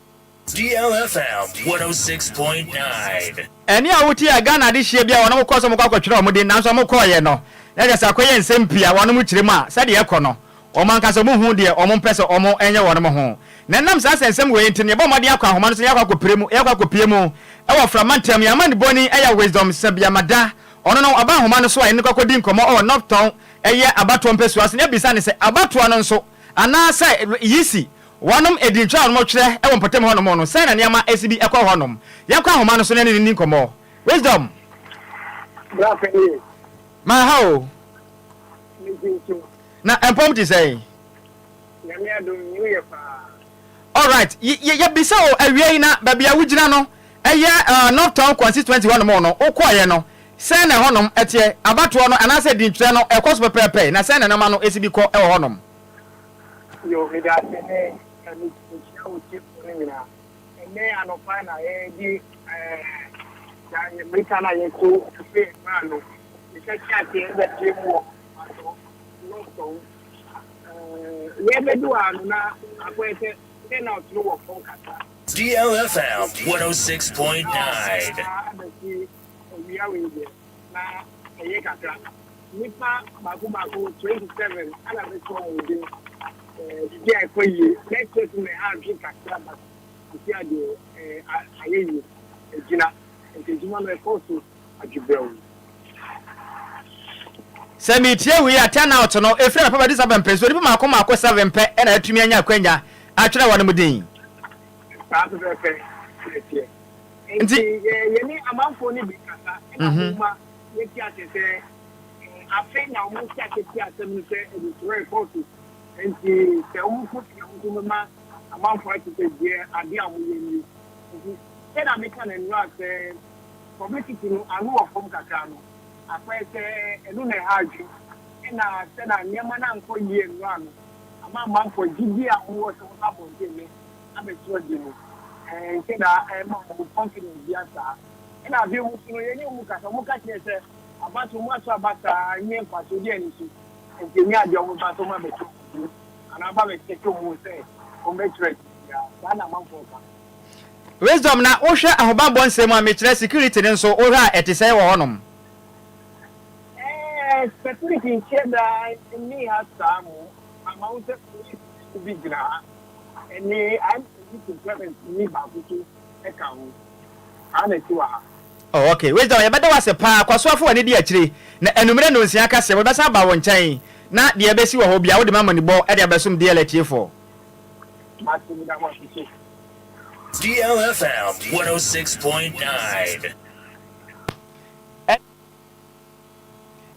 DLFM 106.9. Ɛnne a wotie a Ghana adehyeɛ bi a wɔnom kɔɔ sɛ wɔkɔ akɔtwerɛ wɔn din nanso wɔn kɔeɛ no na kyerɛ sɛ akɔyɛ nsɛm pii a wɔnom kyerɛ mu a sɛdeɛ ɛkɔ no wɔn ankasa wɔn nhu deɛ wɔn mpɛ sɛ wɔn nyɛ wɔnom ho. Na ɛnam saa nsɛnsɛm wei nti no yɛbɔ mmɔden akɔ ahoma no so na yɛakɔ akɔpire mu yɛakɔ akɔpie mu wɔ Frama ntam. Yɛn amanibɔni yɛ Wisdom Sɛbiamada ɔno no ɔba ahoma no so a yɛne no kɔ akɔdi nkɔmmɔ wɔ Northton ɛyɛ abatoɔ mpɛsua so na yɛabisa no sɛ abatoɔ no nso anaasɛ yisi Wɔnom edintwerɛ a wɔnom twerɛ wɔ mpɔtam hɔnom no, sɛn na nneɛma si bi kɔ hɔnom? Yɛnkɔ ahoma no so na yɛne no nni nkɔmmɔ. Wisdom! Bra panyin. Ma ha o. Me gye ntom. Na mpɔm te sɛn? Nyame adom, me ho yɛ paa. Alright, yɛbisa o, awia yi na baabi a wogyina no, ɛyɛ North Town constituency hɔnom no, wokɔeɛ no, sɛn na ɛhɔnom teɛ? Abatoɔ no anaasɛ edintwerɛ no, ɛkɔ so pɛpɛɛpɛ? Na sɛn na nneɛma no si bi kɔ wɔ hɔnom? Yo, meda ase ne mekyia wo tiefoɔ no nyinaa. Ɛnnɛ anɔpa na yɛde ɛɛ mmirika no a yɛto ɛfiri mmaa no yɛhyɛ aseɛ ɛbɛpie mu wɔ aso nɔsɔn. Yɛbɛdu ha no na akɔyɛ sɛ turnout no wɔ fam kakra. DLFM 106.9. Abɛsi owia wei deɛ na ɛyɛ kakra. Nnipa baako baako 27 na bɛtɔ wɔn din. Biribi a ɛkɔ yie. Network no na ɛha adwene kakra but seesei a deɛ ayɛ yie. Ɛgyina. Nti adwuma no ɛkɔ so adwebrɛw. Sɛ metie wei a, turn out no, ɛfiri anɔpa bɛdu seven pɛ, nso nnipa mmaako mmaako seven pɛ na atumi anya akwanya atwerɛ wɔn din. Saa pɛpɛɛpɛ na ɛteɛ. Nti yɛne amanfoɔ no bi kasa na wɔma yɛte aseɛ sɛ Afei na wɔte ase te asɛm no sɛ adesrɛ rekɔ so. Enti sɛ wɔkɔ fie a, wɔn nso wɔbɛma amanfoɔ ate sɛ deɛ adeɛ a wɔyɛ nie. Nti sɛdeɛ meka no nnora sɛ publicity no ano wɔ fam kakra no, akɔyɛ sɛ ɛno na ɛha adwene. Ɛna sɛdeɛ nneɛma no ankɔ yie nnora no, ama amanfoɔ gyidie a wɔwɔ sɛ wɔba abɔnten nnɛ abɛsrɛ de no, ɛnhyɛ da mma wɔn confidence biara saa. Ɛna afei nso no, yɛne wɔn kasa, wɔka kyerɛ sɛ Aba so, wɔato aba saa nyɛ mfaso bi ani so, nti ɛnyɛ adeɛ a wɔba sɛ wɔabɛto wɔn din anaa aba bɛkyɛke wɔn sɛ wɔbɛtwerɛ akyi biara, saa na amanfoɔ ka. Wisdom, na wohwɛ ahobammɔ nsɛm mu a, mekyerɛ security no nso, wohwɛ a ɛte sɛn wɔ hɔnom? Ɛɛ, security nkyɛ da nni ha saa mo, ama wo sɛ police bi gyina ha, ɛne IMC clearance ni baako nso ka ho. Saa na ɛte wɔ ha. Oh ok Wisdom yɛbɛda wo ase paa, kɔ so afa w'ani di akyire na anummerɛ nnɔnsia kaseɛ wɔbɛsan aba wo nkyɛn na deɛ ɛbɛsi wɔ hɔ biara wode m'amanibɔ de abɛsom DL atiefoɔ. Mate meda mo ase so. DLFM 106.9.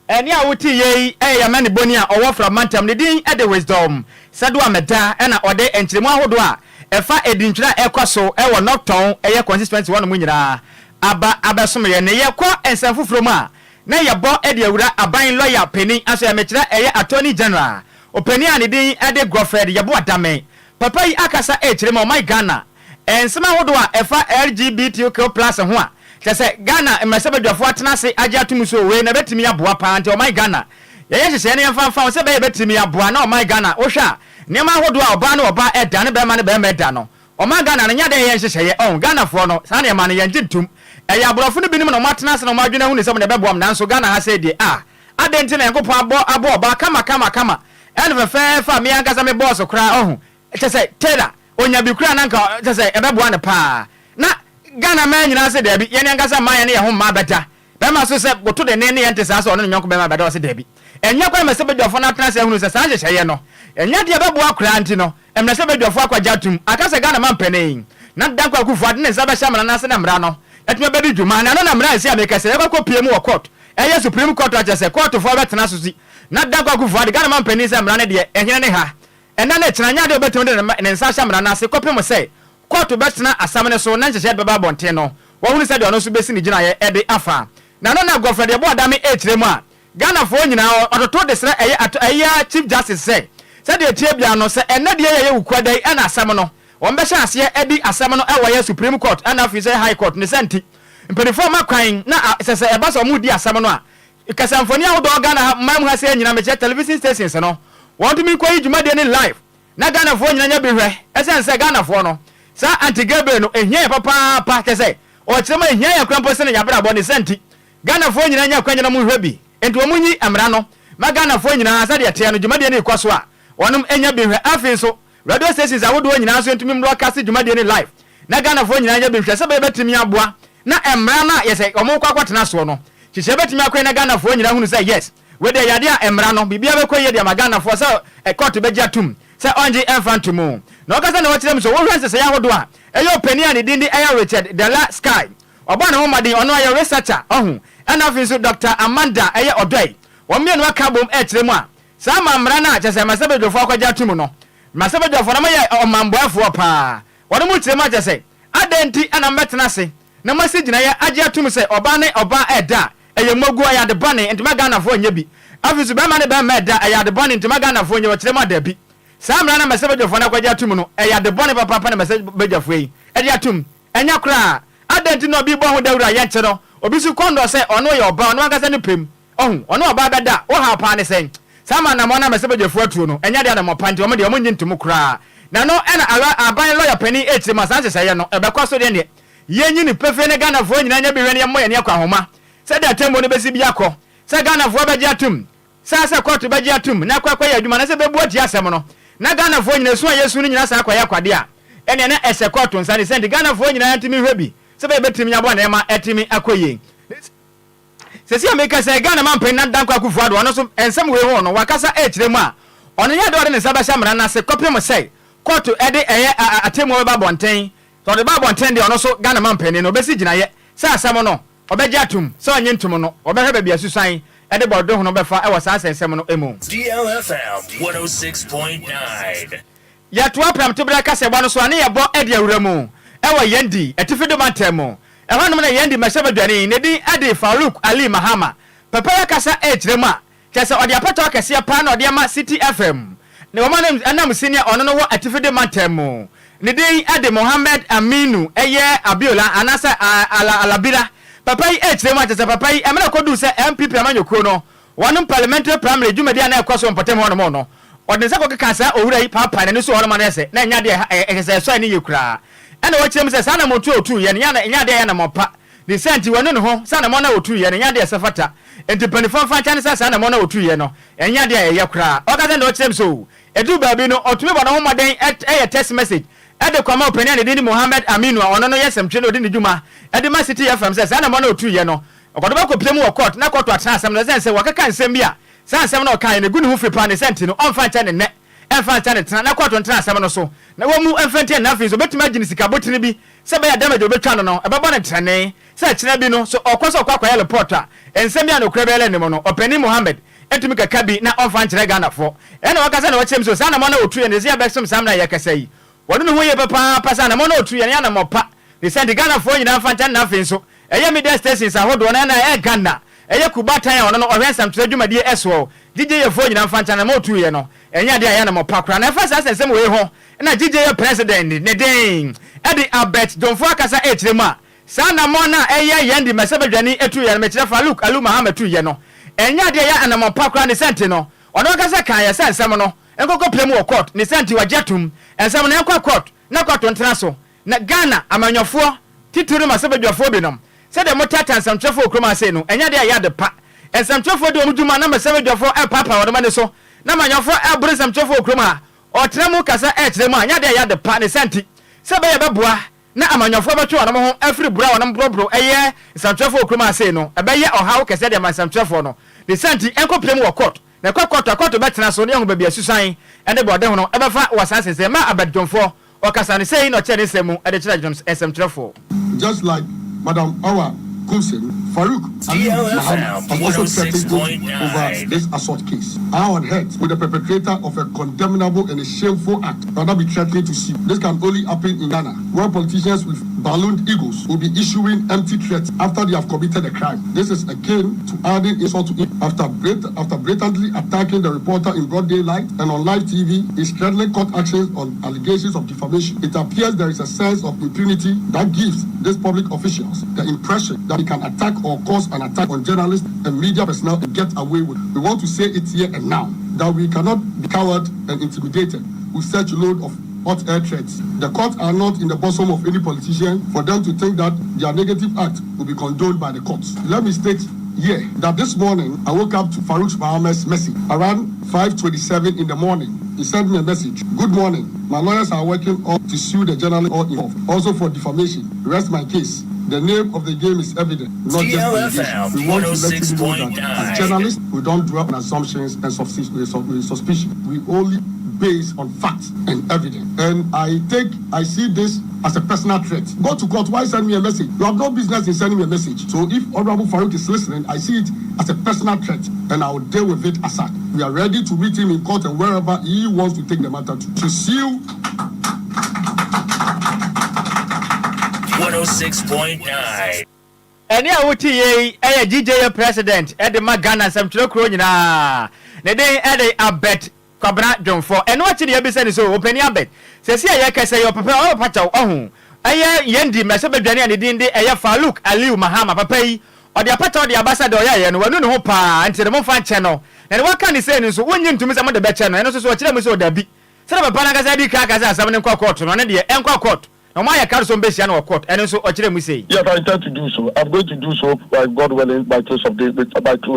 Ɛnne a wote yei yi yɛ Yamanibɔni a ɔwɔ Fra mantam. Ne din de Wisdom Saduah Meda na ɔde nkyerɛmu ahodoɔ a ɛfa edintwerɛ a ɛrekɔ so wɔ North-Tɔn ɛyɛ constituency hɔnom nyinaa aba abɛsom yɛn. Na yɛkɔ nsɛm foforɔ mu a, na yɛbɔ de awura aban lɔya panin aso yɛ mekyerɛ ɛyɛ Attorney General ɔpanin a ne din de Godfred Yeboah Dame. Papa yi akasa rekyerɛ mu a ɔman Ghana Nsɛm ahodoɔ a ɛfa LGBTQ plus ho a kyerɛ sɛ Ghana mmarahyɛbadwafoɔ atena ase agye atom so wei na ɛbɛtumi aboa paa nti ɔman Ghana yɛnyɛ nhyehyɛeɛ na yɛmfa mfa ho sɛ ɛbɛyɛ ɛbɛtumi aboa na ɔman Ghana wohwɛ a nneɛma ahodoɔ a ɔbaa ne ɔbaa ɛda ne barima ne barima ɛda no. Ɔman Ghana no nyɛ adeɛ a ɛyɛ nhyehyɛeɛ ɔho Ghanafoɔ no saa nneɛma no yɛngye ntom ɛyɛ aborɔfo no binom na wɔn atena ase na wɔn adwene ahunu sɛ wɔn ɛbɛboa wɔn nanso Ghana ha sei deɛ ah adɛn nti na Nyankopɔn abɔ abɔ ɔbaa kama kama kama ɛne fɛfɛɛfɛ a me ankasa me bɔɔso koraa ɔho kyɛ sɛ Taylor ɔnya bi koraa na nka kyɛ sɛ ɛbɛboa no paa na Ghana mmaa nyinaa se daabi yɛn ankasa mmaa yɛne yɛn ho mmaa bɛda Bɛrima so sɛ boto dennen ne yɛnte saa sɛ ɔne ne yɔnko bɛrima bɛda ɔse daabi. Ɛnyɛ kwan ma sɛ badwafoɔ no atena ase ahunu sɛ saa nhyehyɛeɛ no ɛnyɛ adeɛ a ɛbɛboa koraa nti no mmrɛ sɛ badwafoɔ akɔgye atom aka sɛ Ghana manpanin Nana Dankwa Akufo Addo ne nsa bɛhyɛ mmara no ase na mmara no atumi abɛdi dwuma na ɛno na mmara nsi a meka sɛ yɛkɔ akɔpue mu wɔ court ɛyɛ Supreme Court a kyerɛ sɛ kɔɔtofoɔ bɛtena so si Nana Dankwa Akufo Addo Ghana manpanin sɛ mmara no deɛ ɛhene ne ha ɛnnɛ ne kyena nyɛ adeɛ a ɔbɛtumi de ne nsa ahyɛ mmara no ase kɔpem sɛ kɔɔto bɛtena asɛm no so na nhyehyɛe de bɛba abɔnten no, wahunu sɛdeɛ ɔno nso bɛsi ne gyinaeɛ de afa. Na ɛno na Godfred Yeboah Dame rekyerɛ mu a, Ghanafoɔ nyinaa ɔtoto de srɛ ɛyɛ ato ɛyɛ Chief Justice sɛ, sɛdeɛ ɛteɛ biara no, sɛ ɛnnɛ deɛ yɛyɛ Wukuada yi na asɛm no, wɔbɛhyɛ aseɛ adi asɛm no wɔ ɛyɛ Supreme Court ɛna afei nso ɛyɛ High Court. Ne saa nti, mpanimfoɔ mma kwan na sɛ sɛ ɛba sɛ wɔredi asɛm no a, kasamfonin ahodoɔ Ghana ha man mu ha sɛɛ nyinaa, mekyerɛ television stations no, wɔntumi nkɔyi dwumadie no live. Na Ghanafoɔ nyina nya bi hwɛ, ɛsiane sɛ Ghanafoɔ no, saa Auntie Gabriel no ɛhia yɛn papaapa, kyerɛ sɛ, ɔkyerɛ mu a ɛhia yɛn koraa mpo sene y'abrabɔ, ne saa nti, Ghanafoɔ nyina nya akwanya na wɔn hwɛ bi, nti wɔn nyi mmara no ma Ghanafoɔ nyinaa sɛdeɛ ɛteɛ no, dwumadie no rekɔ so a, wɔnom nya bi nhwɛ, afei nso, Radio stations ahodoɔ nyinaa nso ntumi mbroadcast dwumadie no live, na Ghanafoɔ nyinaa nya bi nhwɛ, sɛ ɛbɛyɛ bɛtumi aboa na mmara no a yɛsɛ wɔn rekɔ akɔtena soɔ no, nhyehyɛɛ bɛtumi akɔ yie na Ghanafoɔ nyinaa hunu sɛ yes, Wei deɛ ɛyɛ adeɛ a mmara no, biribiara bɛkɔ yie de ama Ghanafoɔ sɛ kɔɔto bɛgye atom sɛ ɔngye ɛmfa nto mu. Na ɔkasa na ɔkyerɛ mu sɛ wohwɛ nhyehyɛeɛ ahodoɔ a ɛyɛ ɔpanin a ne din de ɛyɛ Richard Della Sky ɔbɔɔ ne ho mmɔden, ɔno ɔyɛ researcher, ɔho, ɛna afei nso Doctor Amanda ɛyɛ Odoi, wɔn mmienu aka abom ɛrekyerɛ mu a saa ma mmara no a kyerɛ sɛ mmarahyɛbadwafoɔ akɔgye atom no, mmarahyɛbadwafoɔ no wɔyɛ ɔmanboafoɔ paa, wɔn mu kyerɛ mu a kyerɛ sɛ Adɛn nti na mobɛtena ase na moasi gyinaeɛ agye atom sɛ ɔbaa ne ɔbaa ɛɛda a, ɛyɛ mmoguo, ɛyɛ ade bɔne, nti ma Ghanafoɔ nyɛ bi? Afei nso barima ne barima ɛɛda a, ɛyɛ ade bɔne, nti ma Ghanafoɔ nyɛ bi? Ɔkyerɛ mu a, dabi. Saa mmara no a mmarahyɛbadwafoɔ no akɔgye atom no, ɛyɛ ade bɔne papaapa na mmarahyɛbadwafoɔ yi de atom. Ɛnyɛ koraa. Adɛn nti na obi bɔ ho dawuro a yɛnte no? Obi nso kɔn dɔ sɛ ɔno yɛ ɔbaa, ɔno ankasa ne pɛ mu. Ɔhu, ɔne ɔbaa bɛda a, wo haw paa ne sɛn? Saa ma anammɔn a mmarahyɛbadwafoɔ atuo no, ɛnyɛ adeɛ anammɔn pa nti wɔn deɛ wɔnnye nto mu koraa. Na ɛno na ara aban lɔya panin rekyerɛ mu a saa nhyehyɛeɛ no ɛbɛkɔ so deɛ neɛ yɛnyi no pefee na Ghanafoɔ nyinaa nya bi hwɛ na yɛmmɔ yɛn ani akɔ ahoma sɛdeɛ atemmuo no bɛsi bi akɔ, sɛ Ghanafoɔ bɛgye atom saa sɛ kɔɔto bɛgye atom na akɔ akɔyɛ adwuma anaasɛ bɛbu atia asɛm no na Ghanafoɔ nyinaa su a yɛsu no nyinaa san akɔyɛ akwadeɛ a ɛneɛ na ɛsɛ kɔɔto nsa ne sɛ nti Ghanafoɔ nyinaa ntumi nhwɛ bi sɛ bɛyɛ bɛtumi aboa nneɛma atumi akɔ yie. Sɛsi a meka sɛ Ghana manpanin Nana Dankwa Akufo Addo ɔno nso nsɛm wei ho no wakasa ɛrekyerɛ mu a ɔno nyɛ adeɛ a ɔde ne nsa bɛhyɛ mmara no ase kɔpem sɛ kɔɔto ɛde ɛyɛ atemmuo bɛba abɔnten. Sɛ ɔde ba abɔnten deɛ ɔno nso Ghana manpanin no ɔbɛsi gyinaeɛ sɛ asɛm no ɔbɛgye atom sɛ ɔnnye ntom no ɔbɛhwɛ baabi a susuan ɛde bɔdohono bɛfa wɔ saa nsɛnsɛm no mu. DLFM 106.9. Yɛtoa prɛmtoberɛ kasaboa no so a ne yɛbɔ de awura mu wɔ Yendi atifi do mantam mu. Ɛhɔnom na Yendi mmarahyɛbadwani, ne din de Farouk Ali Mahama, pɛpɛyɛ kasa rekyerɛ mu a, kyerɛ sɛ ɔde apɛtɔ akɛseɛ paa na ɔde ama Citi FM ne wɔn ananmusini a ɔno no wɔ atifi do mantam mu. Ne din de Mohammed Aminu ɛyɛ Abiola anaasɛ Alabira. Papa yi rekyerɛ mu a, kyerɛ sɛ papa yi, mmerɛ ɛkɔduu sɛ NPP amanyɔkuo no Wɔnom parliamentary primary dwumadi a na ɛkɔ so wɔ mpɔtam hɔnom no, ɔde ne nsa kɔkekaa saa owura yi paapae n'ani so wɔ hɔnom a na ɛyɛ sɛ na ɛnyɛ ade a ɛsɛ sɛ ɛsɔ ani yie koraa. Ɛnna wɔkyerɛ mu sɛ saa anammɔntuo a ɔtuiɛ no nyɛ ade a ɛyɛ anammɔn pa. Ne saa nti, wanu ne ho sɛ anammɔn no a ɔtuiɛ no nyɛ ade a ɛsɛ fata. Enti mpanimfoɔ mfa nkyɛ no sɛ saa anammɔn no a ɔtuiɛ no nyɛ ade a ɛyɛ koraa. Ɔka sɛ nea ɔkyerɛ mu sɛ oo, ɛduru baabi no, ɔtumi bɔ ne ho mmɔden yɛ text message de kɔma ɔpanin a ne din de Mohammed Aminu a ɔno no yɛ nsɛmtwerɛni a ɔdi ne dwuma de ma Citi FM sɛ saa anammɔn no a ɔtuiɛ no Ɔkɔdo bɛkɔpie mu wɔ kɔɔt na kɔɔto atena asɛm no ɛsiane sɛ wakeka nsɛm bi a saa nsɛm no a ɔkaeɛ no ɛgu ne ho fi paa ne saa nti no ɔmfa nkyɛ ne nnɛ ɛmfa nkyɛ ne tena na kɔɔto ntena asɛm no so na wɔmmu mfa ntia no na afei nso ɔbɛtumi agye no sika botene bi sɛ ɛbɛyɛ a damage a ɔbɛtwa no no ɛbɛbɔ no trenee sɛ kyena bi no so ɔkɔ sɛ ɔkɔ akɔyɛ report a nsɛm bi a nokorɛ biara nni mu no ɔpanin Mohammed ntumi kɛka bi na ɔmfa nkyerɛ Ghanafoɔ ɛna wakasa na wakyerɛ mu sɛ saa anamɔn a ɔtuiɛ no ɛsɛ sɛ yɛbɛsom saa mmerɛ a yɛkasa yi wɔde ne ho yie papaapa sɛ anamɔn a ɔtuiɛ no yɛ anamɔn pa ne saa nti Ghanafoɔ nyinaa mfa nkyɛ no na afei nso Ɛyɛ media stations ahodoɔ no ɛna ɛyɛ Ghana ɛyɛ Kuba tan a ɔno no ɔhwɛ nsɛmtwerɛ dwumadie ɛsoɔ GJA foɔ nyinaa mfa nkyɛn na ma ɔtuiɛ no ɛnyɛ adeɛ a ɛyɛ anamɔ pa koraa na ɛfa saa nsɛnsɛm wei ho na GJA president ne den ɛde Albert Domfoɔ akasa ɛrekyerɛ mu a saa anamɔ no a ɛyɛ yɛn de mmɛsɛbadwani ɛtuiɛ no mekyerɛ Farouk Alu Mahama tuiɛ no ɛnyɛ adeɛ a ɛyɛ anamɔ pa koraa ne sɛnti no ɔno ankasa kaeɛ sɛ nsɛm no nkɔkɔ pie mu wɔ court ne sɛnti wagye atum nsɛm no ɛnkɔ court. na kɔɔto ntena so. Na Ghana amanyɔfoɔ, titiriw no mmarahyɛbadwafoɔ binom, sɛdeɛ motaataa nsɛmtwerɛfoɔ wɔ kurom ha sei no, ɛnyɛ adeɛ a ɛyɛ ade pa. Nsɛmtwerɛfoɔ di wɔn dwuma na mmarahyɛbadwafoɔ repaapaa wɔn ani so, na amanyɔfoɔ reboro nsɛmtwerɛfoɔ wɔ kurom ha. Ɔtena mu kasa rekyerɛ mu a, ɛnyɛ adeɛ a ɛyɛ ade pa. Ne saa nti, sɛ ɛbɛyɛ a ɛbɛboa na amanyɔfoɔ bɛtwe wɔn ho afiri borɔ a wɔn borɔboro yɛ nsɛmtwerɛfoɔ wɔ kurom ha sei no, ɛbɛyɛ ɔhaw kɛseɛ de ama nsɛmtwerɛfoɔ no. Ne saa nti, ɛnkɔpue mu wɔ court. Na ɛkɔ kɔɔto a, kɔɔto bɛtena so na yɛahu baabi a susuan ne borɔdehono bɛfa wɔ saa nsɛnsɛm ma abadwomfoɔ. Ɔkasa no, sei na ɔkyerɛɛ ne nsɛm mu de kyerɛɛ dwom nsɛmtwerɛfoɔ. Just like Madam Awa Koomson, Farouk Aliu Mahama has also threatened court over this assault case. How on earth would the perpetrator of a condemnable and a shameful act rather be threatening to sue? This can only happen in Ghana, where politicians with ballooned egos will be issuing empty threats after they have committed a crime. This is akin to adding insult to injury. After, after blatantly attacking the reporter in broad daylight and on live TV, is threatening court actions on allegations of defamation. It appears there is a sense of impunity that gives these public officials the impression that they can attack or cause an attack on journalists and media personnel and get away with it. We want to say it here and now that we cannot be coward and intimidated with such load of hot air threats. The courts are not in the bosom of any politician for them to think that their negative act will be condoned by the courts. Let me state here that this morning I woke up to Farouk Mohammed's message around 5:27 in the morning. He sent me a message. Good morning. My lawyers are working on to sue the journalist all involved, also for defamation. Rest my case. The name of the game is evident, not just allegations. We want to let you know that as journalists, we don't dwell on assumptions and suspicion. We only base on facts and evidence. And I take, I see this as a personal threat. Go to court. Why send me a message? You have no business in sending me a message. So if Honorable Farouk is listening, I see it as a personal threat and I will deal with it as such. We are ready to meet him in court and wherever he wants to take the matter to. To sue 106.9. Ɛnne a wote yei yɛ GJA President de ma Ghana nsɛmtwerɛ kuro nyinaa. Ne din de Albert Kwabena Dwomfoɔ. Ɛno akyi na yɛbisa no sɛ, Ɔpanin Albert, seesei a yɛrekasa yi, ɔpapa ɔrepapa kyɛw, ɔho ɛyɛ yɛn di mmarahyɛbadwani a ne din de ɛyɛ Farouk Aliu Mahama papa yi, ɔde apata ɔde aba sɛ deɛ ɔyɛeɛ no, wanu ne ho paa, nti no momfa nkyɛ no. Na deɛ waka no sei no nso, wonnye ntom sɛ mode bɛkyɛ no? Ɛno nso so ɔkyerɛɛ mu sɛ, Ɔdabi. Sɛdeɛ papa no ankasa dii kan aka sɛ asɛm no nkɔ kɔɔto no, ɔno deɛ, ɛnkɔ kɔɔto. Na wɔayɛ krado sɛ wɔbɛhyia no wɔ court, ɛno nso ɔkyerɛɛ mu sei. Yes, I intend to do so. I'm going to do so by God willing, by close of day, by,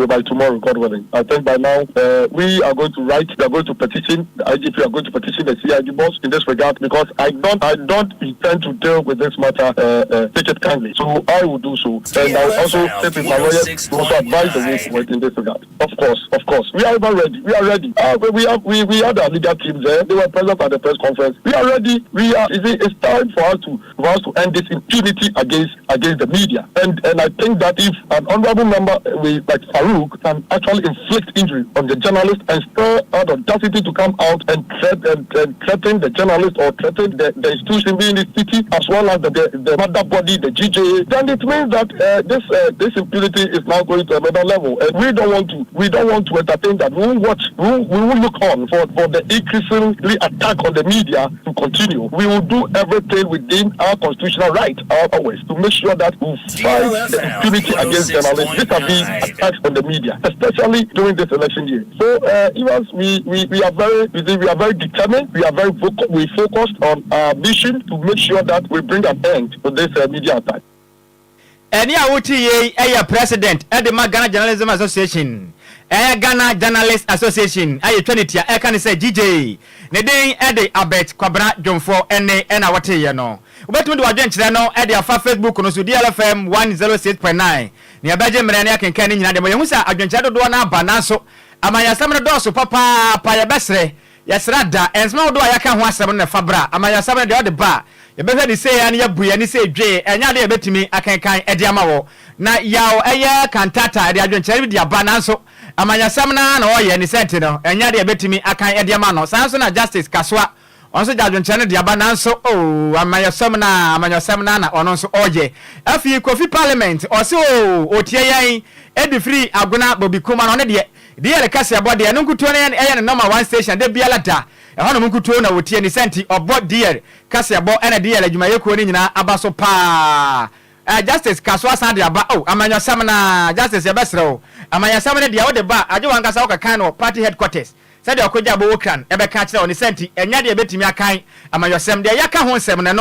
by tomorrow, God willing. I think by now uh, we are going to write, we are going to petition the IGP, we are going to petition the CID boss in this regard because I don't, I don't intend to deal with this matter, uh, uh, take it kindly. So I will do so. And I will also sit with my lawyers to also advise the way forward in this regard. Of course, of course. We are ever ready. We are ready. Uh, we, have, we, we had our legal team there. They were present at the press conference. We are ready. We are, you see, it's time for us to, for us to end this impunity against, against the media. And, and I think that if an honorable member uh, we, like Farouk can actually inflict injury on the journalist and still have audacity to come out and, threat, and, and threaten the journalist or threaten the, the institution being the city as well as the, the, the mother body, the GJA, then it means that uh, this, uh, this impunity is now going to another level. And we don't want to we don't want to entertain that. We won't watch, we won't, we won't look on for, for the increasingly attack on the media to continue. We will do everything within our constitutional right, our powers, to make sure that we fight the impunity against journalists vis-a-vis attacks on the media, especially during this election year. So, uh, Evans, we, we, we are very we are very determined, we are very vocal, we focused on our mission to make sure that we bring an end to this uh, media attack. Ɛnne a wote yei yɛ President de ma Ghana Journalism Association, ɛyɛ Ghana Journalist Association a yɛtwa ne tia ɛka ne sɛ GJ. Ne din de Albert Kwabena Dwomfoɔ ɛnne na woteeɛ no. Wobɛtumi de w'adwenkyerɛ no de afa Facebook no so DLFM 106.9. Nea ɛbɛgye mmerɛ ne akenkan ne nyinaa deɛ ma yɛhu sɛ adwenkyerɛ dodoɔ no aba nanso amanyɔsɛm no dɔɔso papaapa yɛbɛsrɛ Yɛsrɛ da, nsɛm ahodoɔ a yɛaka ho asɛm no na fa bra. Amanyɔsɛm no deɛ wode ba a, yɛbɛhwɛ no sei ara na yɛabu yɛn ani sei dwee, ɛnyɛ adeɛ a yɛbɛtumi akenkan de ama wo. Na yaw ɛyɛ cantata, ɛde adwenkyerɛ bi de aba nanso amanyɔsɛm no ara na ɔreyɛ, ne saa nti no, ɛnyɛ adeɛ a yɛbɛtumi akan de ama no. Saa nso na Justice Kasoa, ɔno nso de adwenkyerɛ no de aba nanso oh, amanyɔsɛm no ara, amanyɔsɛm no ara na ɔno nso ɔreyɛ. Afei Kofi Parliament, ɔse oh, ɔtie yɛn de firi Agona Bobi Kuma no, ɔno deɛ, DL kaseɛbɔ deɛ, ɛno nkutoo na ɛyɛ ne nɔma one station da biara da. Ɛhɔnom nkutoo na wɔtie ne saa nti ɔbɔ DL kaseɛbɔ ɛna DL adwumayɛkuo no nyinaa aba so paa. Eh, Justice ka so asan de aba oh, amanyɔsɛm no ara, Justice yɛbɛsrɛ wo, amanyɔsɛm no deɛ wode ba a, agye w'ankasa wokɔkan no wɔ party headquarters. Sɛdeɛ ɔkogya Bowokran bɛka akyerɛ wo ne sɛ nti, ɛnyɛ adeɛ a yɛbɛtumi akan amanyɔsɛm. Deɛ yɛaka ho nsɛm no,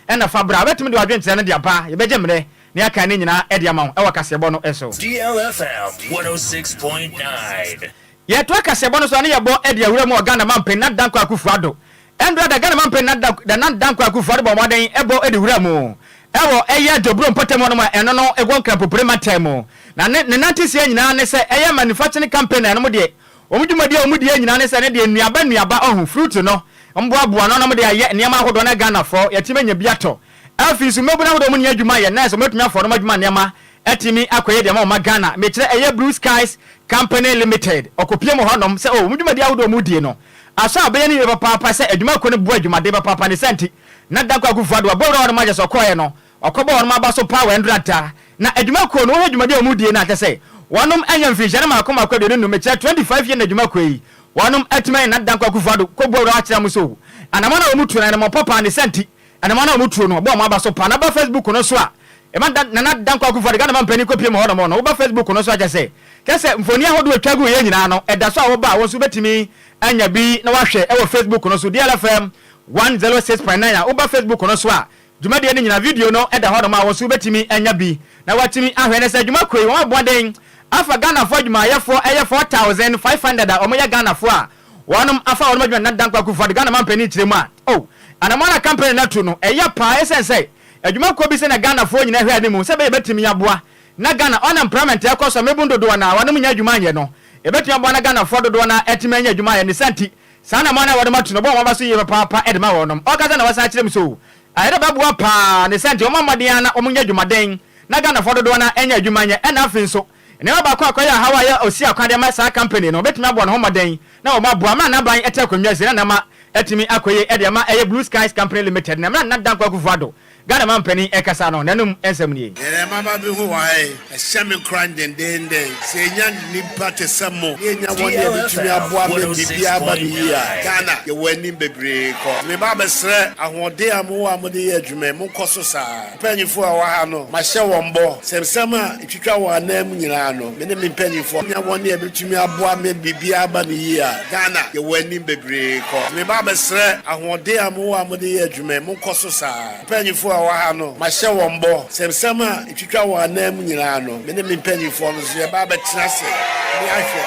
ɛno na fa bra. Wobɛtumi de w'adwenkyerɛ no de aba. Yɛbɛgye mmerɛ na yɛakan ne nyinaa de ama wo wɔ kaseɛbɔ no so. DLFM 106.9. Yɛtoa kaseɛbɔ no so a ne yɛbɔ de awura mu wɔ Ghana Manpanin Nana Dankwa Akufo Addo. Ɛndora da Ghana Manpanin Nana Dankwa Akufo Addo bɔɔ mmɔden bɔ de wuraa mu wɔ ɛyɛ Dwobro mpɔtam hɔnom a ɛno no wɔ Nkrampopire mantam mu. Na ne ne nanteseɛ nyinaa ne sɛ ɛyɛ manufacturing company a ɛnom deɛ wɔn dwumadie a wɔn die nyinaa ne sɛ ne deɛ nnuaba nnuaba ɔho fruit no wɔn boaboa ano na wɔn de ayɛ nneɛma ahodoɔ na Ghanafoɔ yɛtumi anya bi atɔ. Afei nso mmabunu ahodoɔ wɔn nni adwuma yɛ nurse wɔn atumi afa wɔn adwuma nneɛma atumi akɔyɛ deɛ ama wɔma Ghana mekyerɛ ɛyɛ Blue Skies Company Limited ɔkɔpie mu hɔnom sɛ oh wɔn dwumadie ahodoɔ wɔn die no asɔ abɛyɛ no yie papaapa sɛ adwumakuo no boa adwumaden papaapa ne saa nti na Dankwa Akufo Addo abɔ wura hɔnom akyɛ sɛ ɔkɔɔɛ no ɔkɔbɔ wɔnom aba so paa wɔ Ɛndra da na adwumakuo no wohwɛ dwumadie a wɔn die no a kyɛ sɛ wɔnom anya mfinhyia no maako maako 25 mekyerɛ 25 year na adwumakuo yi wɔnom atumi ayɛ na Dankwa Akufo Addo kɔbɔ wura hɔ akyerɛ wɔn sɛ oh anamɔn a wɔn tuo no anamɔn papa ne saa nti Anamɔn a wɔtuo no, wɔbɔ wɔn aba so paa. Na ba Facebook no so a, ɛma da Nana Dankwa Akufo-Addo, Ghana manpanin kɔpue mu hɔnom no, woba Facebook no so a, kyerɛ sɛ, kyerɛ sɛ mfoni ahodoɔ a ɛtwa guiɛ nyinaa no, ɛda so a woba a, wo nso wobɛtumi anya bi na woahwɛ wɔ Facebook no so, DLFM 106.9 a, woba Facebook no so a, dwumadie no nyinaa, video no da hɔnom a, wo nso wobɛtumi anya bi na woatumi ahwɛ. Na sɛ adwuma kuo yi, wɔabɔ mmɔden afa Ghanafoɔ adwumayɛfoɔ ɛyɛ 4,500 a wɔyɛ Ghanafoɔ a, Wɔnom afa wɔnom adwuma Nana Dankwa Akufo Addo Ghana manpanin kyerɛ mu a, oh, anamɔn a company no atu no, ɛyɛ paa ɛsiane sɛ adwuma kuo bi sɛnea Ghanafoɔ nyinaa hwɛ anim sɛ ɛbɛyɛ yɛbɛtumi aboa na Ghana unemployment a ɛkɔ so a mmabun dodoɔ no ara wɔnom nnya adwuma nyɛ no, yɛbɛtumi aboa na Ghanafoɔ dodoɔ no ara atumi anya adwuma ayɛ ne saa nti saa anamɔn a wɔnom atu no bɔ wɔn aba so yie papaapa de ma wɔnom. Ɔkasa na wɔsan kyerɛ mu so ayɛ dɛ bɛboa paa ne saa nti wɔmmɔ mmɔden ara na wɔnyɛ adwumaden na Ghanafoɔ dodoɔ no ara anya adwuma nyɛ ɛna afei nso Nneɛma baako a ɛkɔyɛ ɔhaw a ɛyɛ osi akwan de ama saa company no, wɔbɛtumi aboa ne ho mmɔden na wɔn aboa mmerɛ a n'aban te akonnwa si na nneɛma atumi akɔ yie de ama ɛyɛ Blue Skies Company Limited na mmerɛ a Nana Dankwa Akufo-Addo, Ghana manpanin rekasa no, n'anum nsɛm nie. Deɛ maba abɛhu wɔ ha yi, ɛhyɛ me nkuran dendeenden. Sɛ yɛnya nnipa te sɛ mo, na yɛnya wɔn a wɔbɛtumi aboa ma biribiara aba no yie a, Ghana, yɛwɔ anim bebree kɔ. Meba abɛsrɛ ahoɔden a mowɔ a mode yɛ adwuma yi, monkɔ so saa ara. Mpanyimfo a wɔwɔ ha no, mahyɛ wɔn bɔ sɛ nsɛm a etwitwa wɔn ananmu nyinaa no, me ne me mpanyimfo nya wɔn a ebetumi aboa me biribiara aba no yie a, Ghana, yɛwɔ anim bebree kɔ. Meba abɛsrɛ ahoɔden a mowɔ a mode yɛ adwuma yi, monkɔ so saa ara. Mpanyimfo a wɔwɔ ha no, mahyɛ wɔn bɔ sɛ nsɛm a etwitwa wɔn ananmu nyinaa no, me ne me mpanyimfoɔ no nso yɛba abɛtena ase ne ahwɛ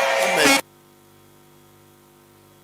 ama.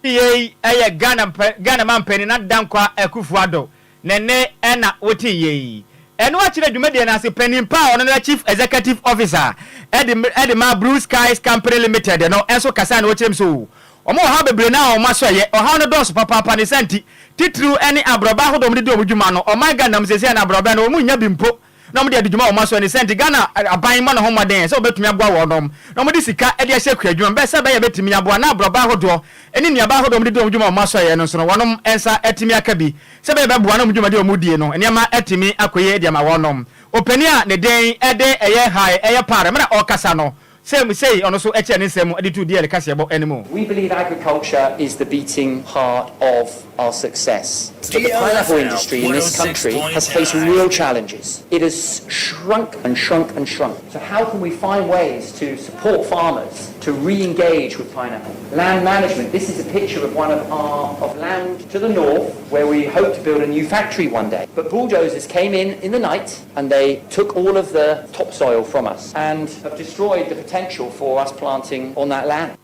Yei yɛ Ghana Ghana manpanin Nana Dankwa Akuffo Addo ne nne na wotee yei. Ɛno akyi na dwumadie no ase panin pa a ɔno ne Chief Executive Officer de de ma Blue Skies Company Limited no nso kasae na ɔkyerɛ mu sɛ wɔn wɔ ɔhaw bebree no a wɔn asɔeɛ, ɔhaw no dɔɔso papaapa ne saa nti titiriw ne aborɔbɛ ahodoɔ a wɔde di wɔn dwuma no ɔman Ghana mu seesei no aborɔbɛ no wɔn nnya bi mpo na wɔde adi dwuma wɔ wɔn asoɛ ne sɛ nti Ghana aban mmɔ ne ho mmɔden sɛ wɔbɛtumi aboa wɔnom na wɔde sika de ahyɛ kuadwuma mu bɛyɛ sɛ ɛbɛyɛ bɛtumi aboa na aborɔba ahodoɔ ne nnuaba ahodoɔ a wɔde di wɔn dwuma wɔ wɔn asoɛeɛ no nso no wɔnom nsa atumi aka bi sɛ ɛbɛyɛ bɛboa na wɔn dwumadi a wɔdie no nneɛma atumi akɔ yie de ama wɔnom. Ɔpanin a ne den de ɛyɛ hae ɛyɛ par mmerɛ a ɔrekasa no Sɛ sei ɔno nso kyerɛ ne nsɛm mu de too DL kaseɛbɔ no mu. We believe agriculture is the beating heart of our success. But the pineapple industry in this country has faced real challenges. It has shrunk and shrunk and shrunk. So how can we find ways to support farmers to re-engage with pineapple? Land management. This is a picture of one of our of land to the north where we hope to build a new factory one day. But bulldozers came in in the night and they took all of the topsoil from us and have destroyed the potential for us planting on that land.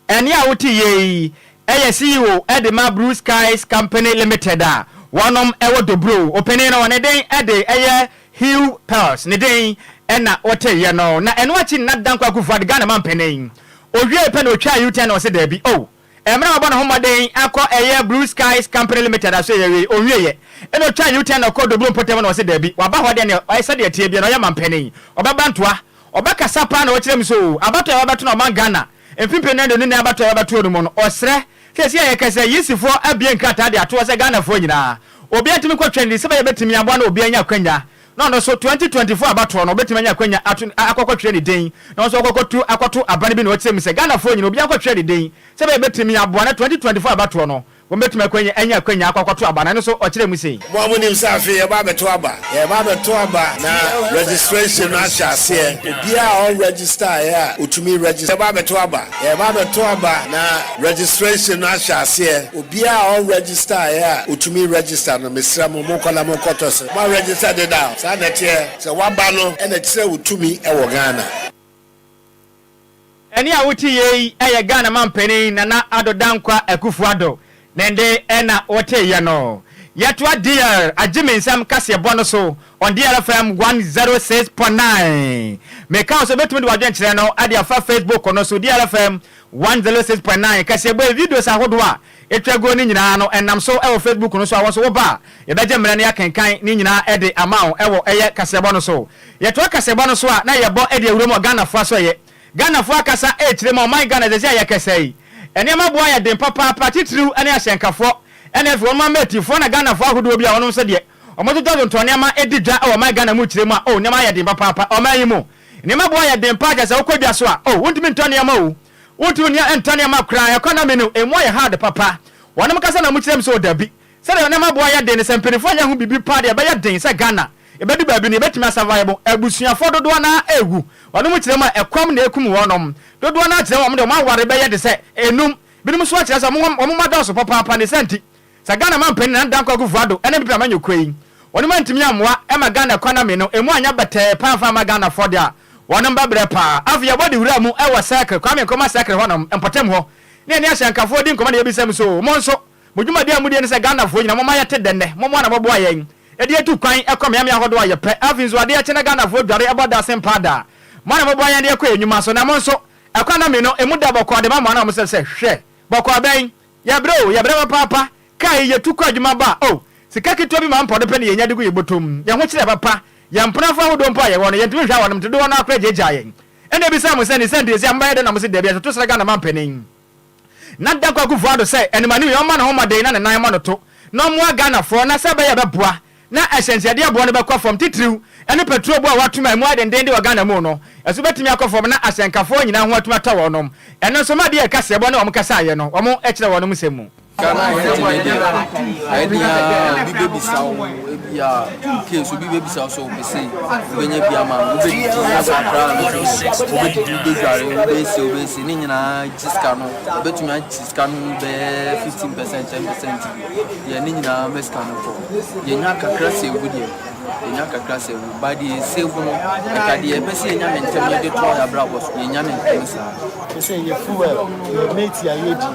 Ɛnne a wote yie yi yɛ CEO de ma Blue Skies Company Limited a wɔnom wɔ Dobro. Opanin no ne den de yɛ Hugh Pearls ne den na woteeɛ no. Na ɛno akyi Nana Dankwa Akufo-Addo Ghana manpanin. Owiee pɛ na otwaa U-turn na ɔse daabi oh Mmerɛ a wabɔ ne ho mmɔden akɔ ɛyɛ Blue Skies Company Limited asoɛeɛ awiei, ɔnwieɛ. Ɛna ɔtwaa U-turn na ɔkɔɔ Dobro mpɔtam na ɔse daabi, waba hɔ deɛ neɛ ɔyɛ sɛdeɛ ɛteɛ biara no ɔyɛ mampanin, ɔbɛba ntoa, ɔbɛkasa paa na wakyerɛ mu sɛ oo, abatoɔ a wɔbɛto no ɔman Ghana mfimfini no aduonu nan abatoɔ a wɔbɛtoɔ no mu no, ɔsrɛ sɛ seesei a yɛka sɛ Yisifoɔ abue nkrataa de ato hɔ sɛ Ghanafoɔ nyinaa obiara ntumi nkɔtwɛn ne sɛ ɛbɛyɛ bɛtumi aboa na obiara anya akwanya na ɔno nso 2024 abatoɔ no ɔbɛtumi anya akwanya ato akɔkɔtwerɛ ne din na ɔno nso ɔkɔkɔtu akɔto aba no bi na ɔkyerɛ mu sɛ Ghanafoɔ nyina obiara nkɔtwerɛ ne din sɛ ɛbɛyɛ bɛtumi aboa na 2024 abatoɔ no. Wɔbɛtumi akɔ anya akwanya akɔ akɔto aba no, ɛno nso ɔkyerɛɛ mu sei. Mo a monim sɛ afei yɛreba abɛto aba, yɛreba abɛto aba na registration no ahyɛ aseɛ. Obiara a ɔnregistaeɛ a ɔtumi register. Yɛreba abɛto aba, yɛreba abɛto aba na registration no ahyɛ aseɛ. Obiara a ɔnregistaeɛ a ɔtumi register no, mesrɛ mo, monkɔ na monkɔtɔ se. Moaregister dedaw, saa na ɛteɛ. Sɛ woaba no na ɛkyerɛ wo tumi wɔ Ghana. Ɛnne a wote yei yɛ Ghana manpanin Nana Addo Dankwa Akuffo Addo ne nde na woteeɛ no. Yɛtoa DR Agyimi nsɛm kaseɛbɔ no so on DRFM 106.9. Meka wo sɛ wobɛtumi de w'adwenkyerɛ no de afa Facebook no so DRFM 106.9. Kaseɛbɔ yi videos ahodoɔ a ɛtwa guo no nyinaa no ɛnam so wɔ Facebook no so a wo nso woba a yɛbɛgye mmerɛ na yɛakenkan ne nyinaa de ama wo wɔ ɛyɛ kaseɛbɔ no so. Yɛtoa kaseɛbɔ no so a na yɛbɔ de awura mu wɔ Ghanafoɔ asɔeɛ. Ghanafoɔ akasa rekyerɛ mu a ɔman Ghana sɛsɛ a yɛkasa yi nneɛma boɔ ayɛ den papaapa titiriw ne ahyɛnkafoɔ ɛna afei wɔnom amɛtifoɔ na Ghanafoɔ ahodoɔ bi a wɔnom nso deɛ wɔtotɔ tontɔn nneɛma di dwa wɔ ɔman Ghana mu kyerɛ mu a oh nneɛma ayɛ den papaapa ɔman yi mu nneɛma boɔ ayɛ den paa kyerɛ sɛ wokɔ dwa so a oh wontumi ntɔ nneɛma o wontumi ntɔ nneɛma koraa economy no emu ayɛ hard papa wɔnom kasa na wɔkyerɛ mu sɛ oh dabi Sɛdeɛ nneɛma boɔ ayɛ den no, sɛ mpaninfoɔ anyɛ ho biribi paa deɛ, ɛbɛyɛ den sɛ Ghana yɛbɛdu baabi no yɛbɛtumi asurvive. Abusuafoɔ dodoɔ no ara rewu. Wɔnom kyerɛ mu a, ɛkɔm na ɛkum wɔnom. Dodoɔ no ara kyerɛ wɔn deɛ wɔn aware bɛyɛ te sɛ enum. Binom nso akyerɛ sɛ wɔn wɔn mma dɔɔso papaapa. Ne saa nti, sɛ Ghana manpanin Nana Dankwa Akufo Addo ne NPP amanyɔkuo yi, wɔnom antumi ammoa ma Ghana economy no ɛmu anyɛ bɛtɛɛ paa amfa amma Ghanafoɔ deɛ a, wɔnom bɛbrɛ paa. Afei yɛbɔ de wuraa mu wɔ Circle, Kwame Nkrumah Circle hɔnom, mpɔtam hɔ, ne yɛne ahyɛnkafoɔ di nkɔmmɔ na yɛbisa mu so, mo nso, Mo dwumadi a mudie ne sɛ Ghanafoɔ nyina momma yɛte dɛ nnɛ, mommoa na moboa yɛn de atu kwan kɔ mmeammea ahodoɔ a yɛpɛ. Afei nso adeɛ kye na Ghanafoɔ dware bɔ da se mpaa da. Mo na moboa yɛn de kɔ yɛn nnwuma so na mo nso ɛkwan na mino emu da bɔkɔɔ de ma mo anaa mo sɛ sɛ hwɛ bɔkɔɔ bɛn? Yɛbrɛ o, yɛbrɛ papaapa, kaa yi yɛtu kɔ adwuma ba a oh sika ketewa bi ma mpɔdo pɛ na yɛnya de gu yɛn bɔtɔ mu. Yɛn ho kyerɛ papa, yɛn mpenafoɔ ahodoɔ mpo a yɛwɔ no yɛntumi nhwɛ awɔnom nti dodoɔ no ara koraa gyaagyaa yɛn. Ɛna ɛbisaa mo sɛ ne sɛ nti seesei a mobɛyɛ dɛn na mose dabi ɛtoto srɛ Ghana mampanin. Na da Kwaku Fuado sɛ animanim yi ɔmma ne ho mmɔden na ne nan mmɔ no to na ɔmmoa Ghanafoɔ na sɛ ɛbɛyɛ a ɛbɛboa na ahyɛnseadeɛ boɔ no bɛkɔ fam titiriw ɛne pɛtro boɔ a wɔatom a ɛmu ayɛ dendenden wɔ Ghana mu no ɛso bɛtumi akɔ fam na ahyɛnkafoɔ nyinaa ho atumi atɔ wɔnom. Ɛno nso ma deɛ kaseɛbɔ ne wɔn kasaeɛ no wɔn kyerɛ wɔnom nsɛm mu. Sika no a yɛgye no deɛ, ɛyɛ den ara obi bɛbisa wo, ebia case obi bɛbisa wo sɛ wopɛ sei, wobɛnya bi ama no, wobɛdidi nyɛ saa koraa no nso wobɛdidi, wobɛdware, wobɛyɛ sei, wobɛyɛ sei, ne nyinaa gye sika no, ɛbɛtumi agye sika no bɛyɛ 15 percent, 10 percent bi, deɛ ne nyinaa ma sika no kɔ. Yɛnya kakra save deɛ, yɛnya kakra save, but deɛ yɛsave no, ɛka deɛ yɛpɛ sɛ yɛnya ne ntɛm yɛde toa yɛn abrabɔ so, yɛnya ne ntɛm saa. Sesei yɛ fuel yɛ mate a yɛdi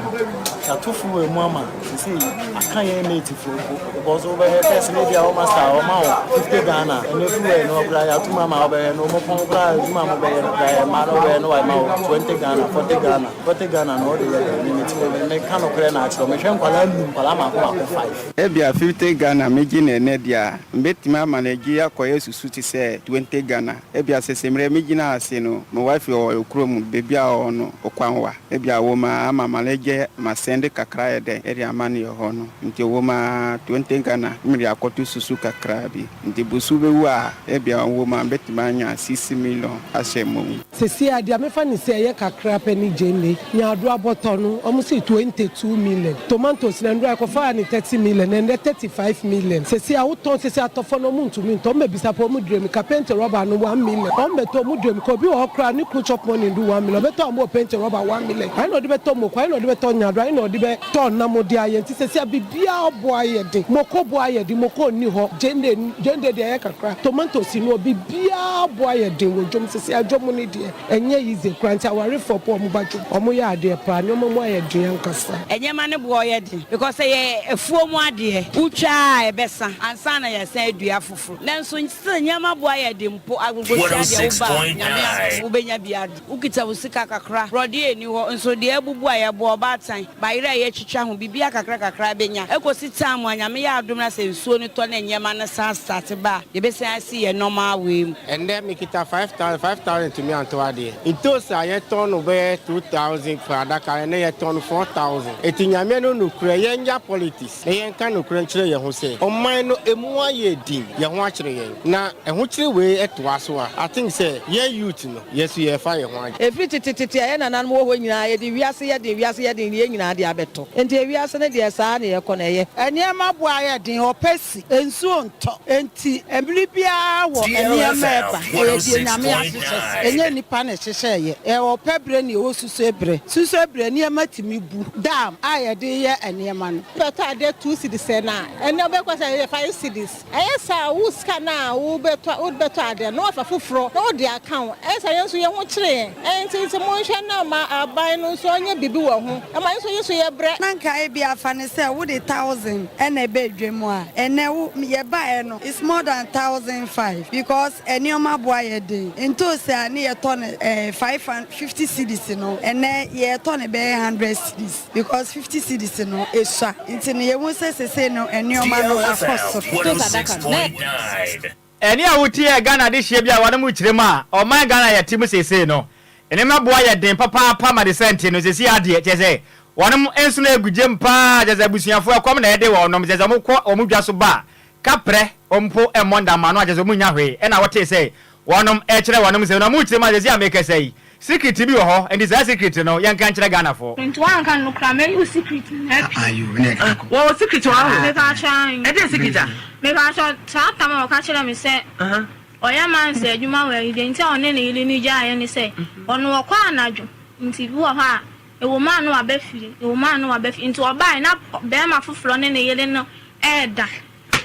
yɛato fuel mu ama sesei aka yɛn mate foɔ mpo because wobɛhwɛ first no ebia wo master ɔma wo 50 Ghana ɛnɛ fuel no koraa yɛato mu ama wobɛhwɛ no ɔmo pɔn koraa adwuma a mobɛyɛ no koraa ɛma no wobɛhwɛ no wama wo 20 Ghana 40 Ghana 40 Ghana no wode yɛ dɛn me mete hɔ me meka nokorɛ na akyerɛ wo mehwɛ nkwadaa num nkwadaa maako maako 5. Ebia 50 Ghana megye no ɛnɛ deɛ a, mbɛtumi ama no agye akɔyɛ susu te sɛ 20 Ghana. Ebia sese mmerɛ me gyina ase no me wife wɔ kurom baabi a ɔwɔ no ɔkwan wa ebia ɔwɔ mu aa ama malɛgyɛ ma sɛnde kakra ayɛ dɛn ɛde ama no yɛ hɔ no nti ɔwɔ mu aa 20 Ghana na mede akɔto susu kakra bi nti bosu bɛwu a ebia ɔwɔ mu a mɛtumi anya 6 million ahyɛ mo mu. Sesei a deɛ mefa no sɛ ɛyɛ kakra pɛ ne gyeene, nyaadoa bɔtɔ no wɔn se 22 million, tomatoes no ɛnora yɛkɔfaa no 30 million ɛnnɛ 35 million, sesei a wotɔn sesei atɔfoɔ no wɔn ntumi ntɔ, wɔn bɛbisa pɛ wɔn dure mika paint rubber no 1 million wɔn bɛtɔ wɔn dure mika, obi wɔ hɔ koraa ne kunu chop money ndu 1 million ɔbɛtɔ amoɔ paint rubber 1 million ahe na ɔde bɛtɔ moko ahe na ɔde bɛtɔ nyaadoa ahe na ɔde bɛ tɔ nam ɔde ayɛ nti sesei a biribiara boɔ ayɛ den, moko boɔ ayɛ den moko nni hɔ, gyeene gyeene deɛ ɛyɛ kakra, tomatoes nni hɔ biribiara boɔ ayɛ den wɔ dwom sesei a dwom no deɛ ɛnyɛ easy koraa nti awarefoɔ po ɔmo ba dwom ɔmo yɛ adeɛ paa nneɛma mu ayɛ den ankasa. Nneɛma no boɔ yɛ den because ɛyɛ afuo mu adeɛ, wotwa a ɛbɛsa ansa na yɛasan adua foforo. Nanso still nneɛma boɔ ayɛ den mpo, agogohyia deɛ woba a Nyame adom wobɛnya bi adi. Wokita wo sika kakra, borɔdeɛ nni hɔ nso deɛ abubu a yɛboa ɔbaatan, bayerɛ a yɛatwitwa ho, biribiara kakra kakra bɛnya. Ɛkɔsi time a Nyame yɛ adom na sɛ nsuo no tɔ na nneɛma no san start ba a, yɛbɛsan asi yɛn normal wei mu. Ɛnnɛ mekita 5000, 5000 ntumi antɔ adeɛ. Ntoosi a yɛtɔn no bɛyɛ 2000 per adaka, ɛnnɛ yɛtɔn no 4000. Enti Nyame no nokorɛ, yɛnnya politics na yɛnka nokorɛ nkyerɛ yɛn ho sɛ ɔman no ɛmu ayɛ din, yɛn ho akyere yɛn. Na ɛhokyere wei toa so a, I think sɛ yɛn youth no, yɛn nso yɛrefa yɛn ho adwene. Ɛfiri tetetete a yɛn nananom wɔ hɔ nyinaa, yɛde wiase yɛ den, wiase yɛ den ne yɛn nyinaa de abɛto. Enti ewiase no deɛ saa na. Sɛdeɛ ɛrekɔ no, ɛyɛ. Nneɛma bo ayɛ den, ɔpɛ si, nsuo ntɔ, enti mmere biara wɔ nneɛma ɛba. Ɛyɛ deɛ Nyame ahyehyɛ, ɛnyɛ nnipa na ɛhyehyɛeɛ. Ɛwɔ ɔpɛ berɛ ne ɛwɔ susuo berɛ. Susuo berɛ, nneɛma tumi bu, dam a yɛde yɛ nneɛma no. Wobɛtɔ adeɛ two cedis ɛnnɛ a, ɛnnɛ wobɛkɔ sɛ ɛyɛ five cedis. Ɛyɛ saa a, wo sika no a wobɛtɔ wode bɛtɔ adeɛ no, na woafa foforɔ na wode aka ho. Ɛyɛ saa a, yɛn nso yɛn ho kyere yɛn. Ɛnti nti monhwɛ na ma aban no nso ɔnyɛ biribi wɔ ho. Ɛma yɛn nso yɛn nso yɛbrɛ. Na nka ebia fa no sɛ wode thousand na ɛbaa dwam a, ɛnnɛ wo yɛbaeɛ no it's more than 1005 because nneɛma bo ayɛ den. Ntoosi a ne yɛtɔ no eh, five hun fifty cedis no, ɛnnɛ yɛretɔ no bɛyɛ hundred cedis. Because 50 cedis no esua nti no yɛhu sɛ sesei no nnoɔma no akɔ soro. Ɛnne a wotie yɛ Ghana adehyeɛ bi a wɔnom rekyerɛ mu a ɔman Ghana yɛte mu seesei no nneɛma boa yɛ den papaapa ma de sɛ nti no seesei adeɛ kyerɛ sɛ wɔnom nsono egu gyem paa kyerɛ sɛ abusuafoɔ ɛkɔm na ɛde wɔnom kyerɛ sɛ wɔn kɔ wɔn dwa so ba a kaprɛ mpo mmɔ ndamma ano a kyerɛ sɛ wɔn nnya hwee ɛna wotee sɛ wɔnom rekyerɛ wɔnom nsɛm na wɔn rekyerɛ mu a seesei a merekasa yi secret bi wɔ hɔ nti saa secret no yɛnka nkyerɛ Ghanafoɔ. Nti woanka no koraa mɛyi wo secret nyinaa apue. Wɔwɔ secret wɔ hɔ? Mepaakyɛw aane. Ɛdeɛn secret a? Mepaakyɛw saa tam a ɔka kyerɛɛ me sɛ ɔyɛ mansa adwuma wɔ ayi deɛ nti a ɔne ne yere no gyaeɛ ne sɛ ɔno ɔkɔ anadwo nti bi wɔ hɔ a ɛwɔ mu a na waba fie ɛwɔ mu a na waba fie nti ɔbaeɛ na barima foforɔ ne ne yere no ɛɛda.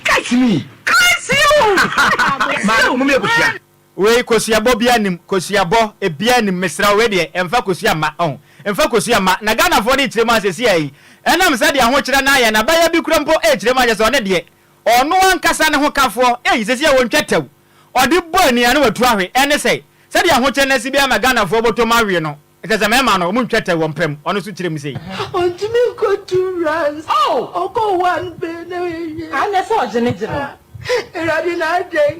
Catch me! Curse you! Maame, mom yɛ kosua. Wei kosuabɔ biaa nnim, kosuabɔ biaa nnim, mesrɛ wo wei deɛ ɛmfa kosua mma, ɔho, mfa kosua mma, na Ghanafoɔ de kyerɛ mu a seesei yi, ɛnam sɛdeɛ ahokyerɛ no ayɛ no, abaayewa bi kura mpo ɛrekyerɛ mu a kyerɛ sɛ ɔno deɛ, ɔno ankasa ne ho kafoɔ, ei seesei wɔntwa tɛw, ɔde bɔ ani a na watu ahwe, ɛne sɛ, sɛdeɛ ahokyerɛ no asi bi ama Ghanafoɔ bɔtɔm awe no, Kyerɛ sɛ mmarima no, wɔntwa tɛ wɔ mpa mu. Ɔno nso kyerɛ mu sei. Ɔntumi nkɔ two rounds. Ɔkɔ one pɛ na wawie. Anyɛ sɛ ɔgye ne gye no. Awurade na adɛn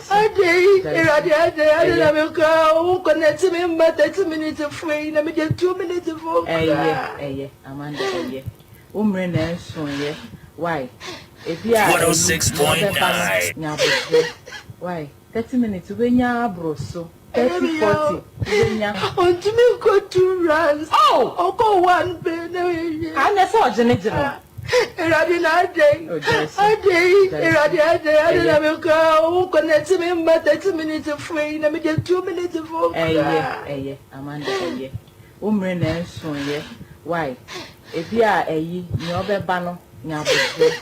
adɛn Awurade adɛn adɛn na me koraa wo connect me mma 30 minutes foɔ yi na me deɛ 2 minutes foɔ Ɛyɛ koraa. ɛyɛ Amanda ɛyɛ wo mmere na ɛnsoeɛ wai ebi a ɛyi nea ɔbɛba no nya aboterɛ wai 30 minutes wobɛnya aboro so. 30 40 wobɛnya. Ɔntumi nkɔ two rounds. Ɔkɔ one pɛ na wawie. Anyɛ sɛ ɔgye ne gye no. Awurade na adɛn adɛn Awurade adɛn adɛn na me koraa wo connect me mma 30 minutes foɔ yi na me deɛ 2 minutes foɔ Ɛyɛ koraa. ɛyɛ Amanda ɛyɛ wo mmere na ɛnsoeɛ wai ebi a ɛyi nea ɔbɛba no nya aboterɛ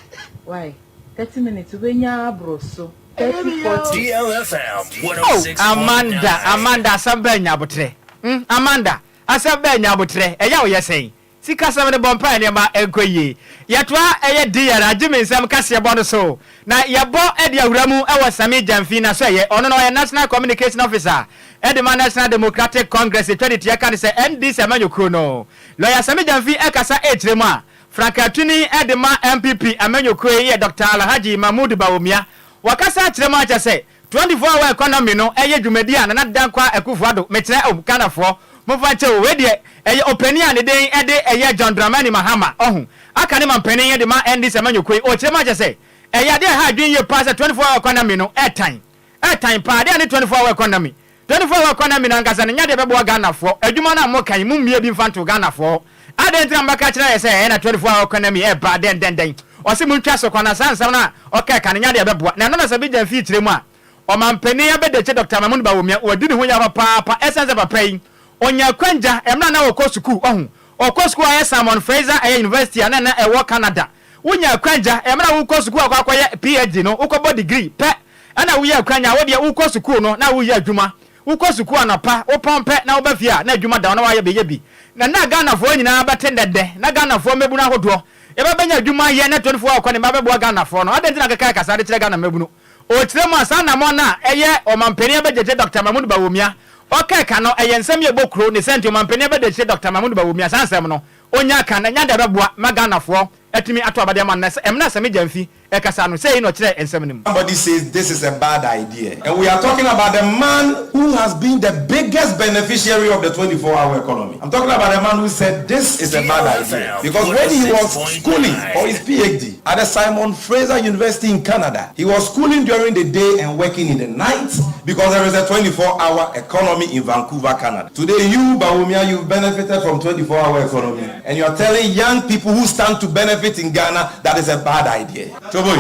wai 30 minutes wobɛnya aboro so. 30 40. DLFM Oh, Amanda, 106.9. Amanda, asɛm bɛn nya aboterɛ? Hmm, Amanda, asɛm bɛn nya aboterɛ? Ɛyɛ wo yɛ sɛn? Sikasɛm no bɔ mpaeɛ nneɛma nkɔ yie. Yɛtoa ɛyɛ DR agye me nsɛm kaseɛbɔ no so na yɛbɔ de awura mu wɔ Sammy Gyamfi n'asoɛeɛ. Ɔno no ɔyɛ National Communication Officer de ma National Democratic Congress etwa ne tia ka no sɛ NDC amanyɔkuo no. Lawyer Sammy Gyamfi ɛkasa ɛrekyerɛ mu a, Frankaatuni de ma NPP amanyɔkuo yi yɛ Dɔkta Alhaji Mahmood Bawumia. Wakasa akyerɛ mu akyɛ sɛ 24 hour economy no yɛ dwumadi a Nana Dankwa Akufo Addo, mekyerɛ oh Ghanafoɔ momfa nkyɛ o, wei deɛ ɛyɛ ɔpanin a ne din de ɛyɛ John Dramani Mahama, ɔho, aka ne mampanin de ma NDC amanyɔkuo yi, ɔkyerɛ mu akyɛ sɛ ɛyɛ adeɛ a ɛha adwene yie paa sɛ 24 hour economy no ɛtan. Ɛtan paa, deɛ ne 24 hour economy. 24 hour economy no ankasa no nyɛ adeɛ ɛbɛboa Ghanafoɔ. Adwuma no a moka yi, mommue bi mfa nto Ghanafoɔ hɔ. Adɛn nti na mobɛka akyerɛ yɛ sɛ ɛyɛ na 24 hour economy ɛreba dɛn dɛn dɛn? Ɔse montwa so kwa na saa nsɛm no a ɔka ɛka no nyɛ adeɛ ɛbɛboa. Na ɛno na sɛ bi gya mfii kyerɛ mu a, Ɔmanpanin Abɛdɛkyɛ Dɔkta Mahmood Bawumia wadi ne ho yaw papaapa ɛsiane sɛ papa yi ɔnya akwangya mmerɛ a na ɔkɔ sukuu, ɔho, ɔkɔ sukuu a ɛyɛ Simon Fraser ɛyɛ University a na na ɛwɔ Canada. Wonya akwangya mmerɛ a wokɔ sukuu akɔ akɔyɛ PhD no, wokɔbɔ degree pɛ ɛna woyɛ akwanya, wo deɛ wokɔ sukuu no na woyɛ adwuma, wokɔ sukuu anɔpa, wopɔn pɛ na woba fie a na adwuma da hɔ na woayɛ bɛyɛ bi. Na na Ghanafoɔ nyinaa bɛte ndɛndɛ, na Ghanafoɔ mmabunu ahodoɔ yɛba bɛnya adwuma ayɛ na 24 hour kɔ ne mma bɛboa Ghanafoɔ no. Adɛn nti na keka kasa de kyerɛ Ghana mmabunu? Ɔkyerɛ mu a saa anammɔn no a ɛyɛ Ɔmanpanin Abɛgyakye Dɔkta Mahmood Bawumia ɔka ka no ɛyɛ nsɛm yi ɛbɔ kuro ne sɛ nti Ɔmanpanin Abɛgyakye Dɔkta Mahmood Bawumia saa nsɛm no ɔnya ka no ɛnyɛ adeɛ a ɛbɛboa ma Ghanafoɔ atumi ato aba de ama no na sɛ ɛmena Sammy Gyamfi. Ɛkasa no, sei na ɔkyerɛɛ nsɛm no mu. Somebody says this is a bad idea and we are talking about the man who has been the biggest beneficiary of the 24 hour economy. I'm talking about a man who said this is a bad idea because when he was schooling for his PhD at the Simon Fraser University in Canada, he was schooling during the day and working in the night because there is a 24 hour economy in Vancouver, Canada. Today, you, Bawumia, you've benefited from 24 hour economy and you're telling young people who stand to benefit in Ghana that is a bad idea. Toboy.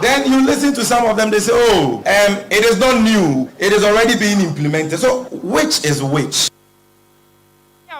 Then you listen to some of them, they say, oh, um, it is not new. It is already being implemented. So, which is which?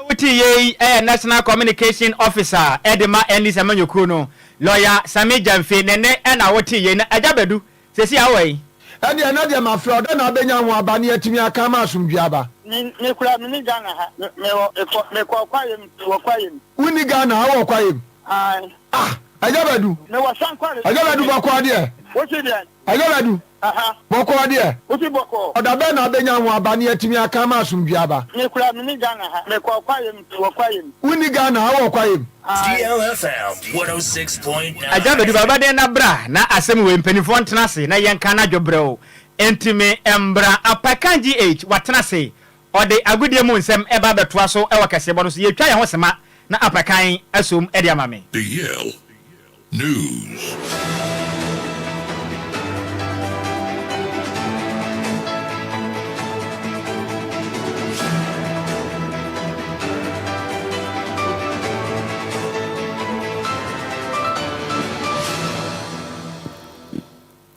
Wote yei yɛ National Communication Officer de ma NDC amanyɔkuo no, Lawyer Sammy Gyamfi, ne nne na wote yei. Na Agya Badu, seesei a wowɔ he? Ɛnneɛ na deɛ mafrɛ wo, dɛn na wobɛnya ho aba na yɛatumi aka ama asomdwoeɛ aba? Me me kura me ni Ghana ha me me wɔ mekɔ mekɔ kwaeɛ mu wɔ kwaeɛ mu. Wo ni Ghana ha wɔ kwaeɛ mu? Ae. Ah Agya Badu. Me wɔ Sankware. Agya Badu bɔkɔɔ deɛ? Wo se deɛn? Agya Badu. Aha. Bɔkɔɔ deɛ? Wo se bɔkɔɔ. Ɔda bɛn na wobɛnya ho aba na yɛatumi aka ama asomdwoeɛ aba? Me kura me ni Ghana ha me kɔ kwaeɛ mu wɔ kwaeɛ mu. Wo ni Ghana ha wɔ kwaeɛ mu? Ae. DLFM 106.9. Agya Badu ba bɛdɛn na bra na asɛm wei mpaninfoɔ ntena ase na yɛnka anadwo brɛoo Enti me mbra Apakan GH watena ase ɔde agodie mu nsɛm ɛba abɛtoa so wɔ kɛseɛbɔ no so yɛtwa yɛn ho sema na Apakan asom de ama me. The Yale News.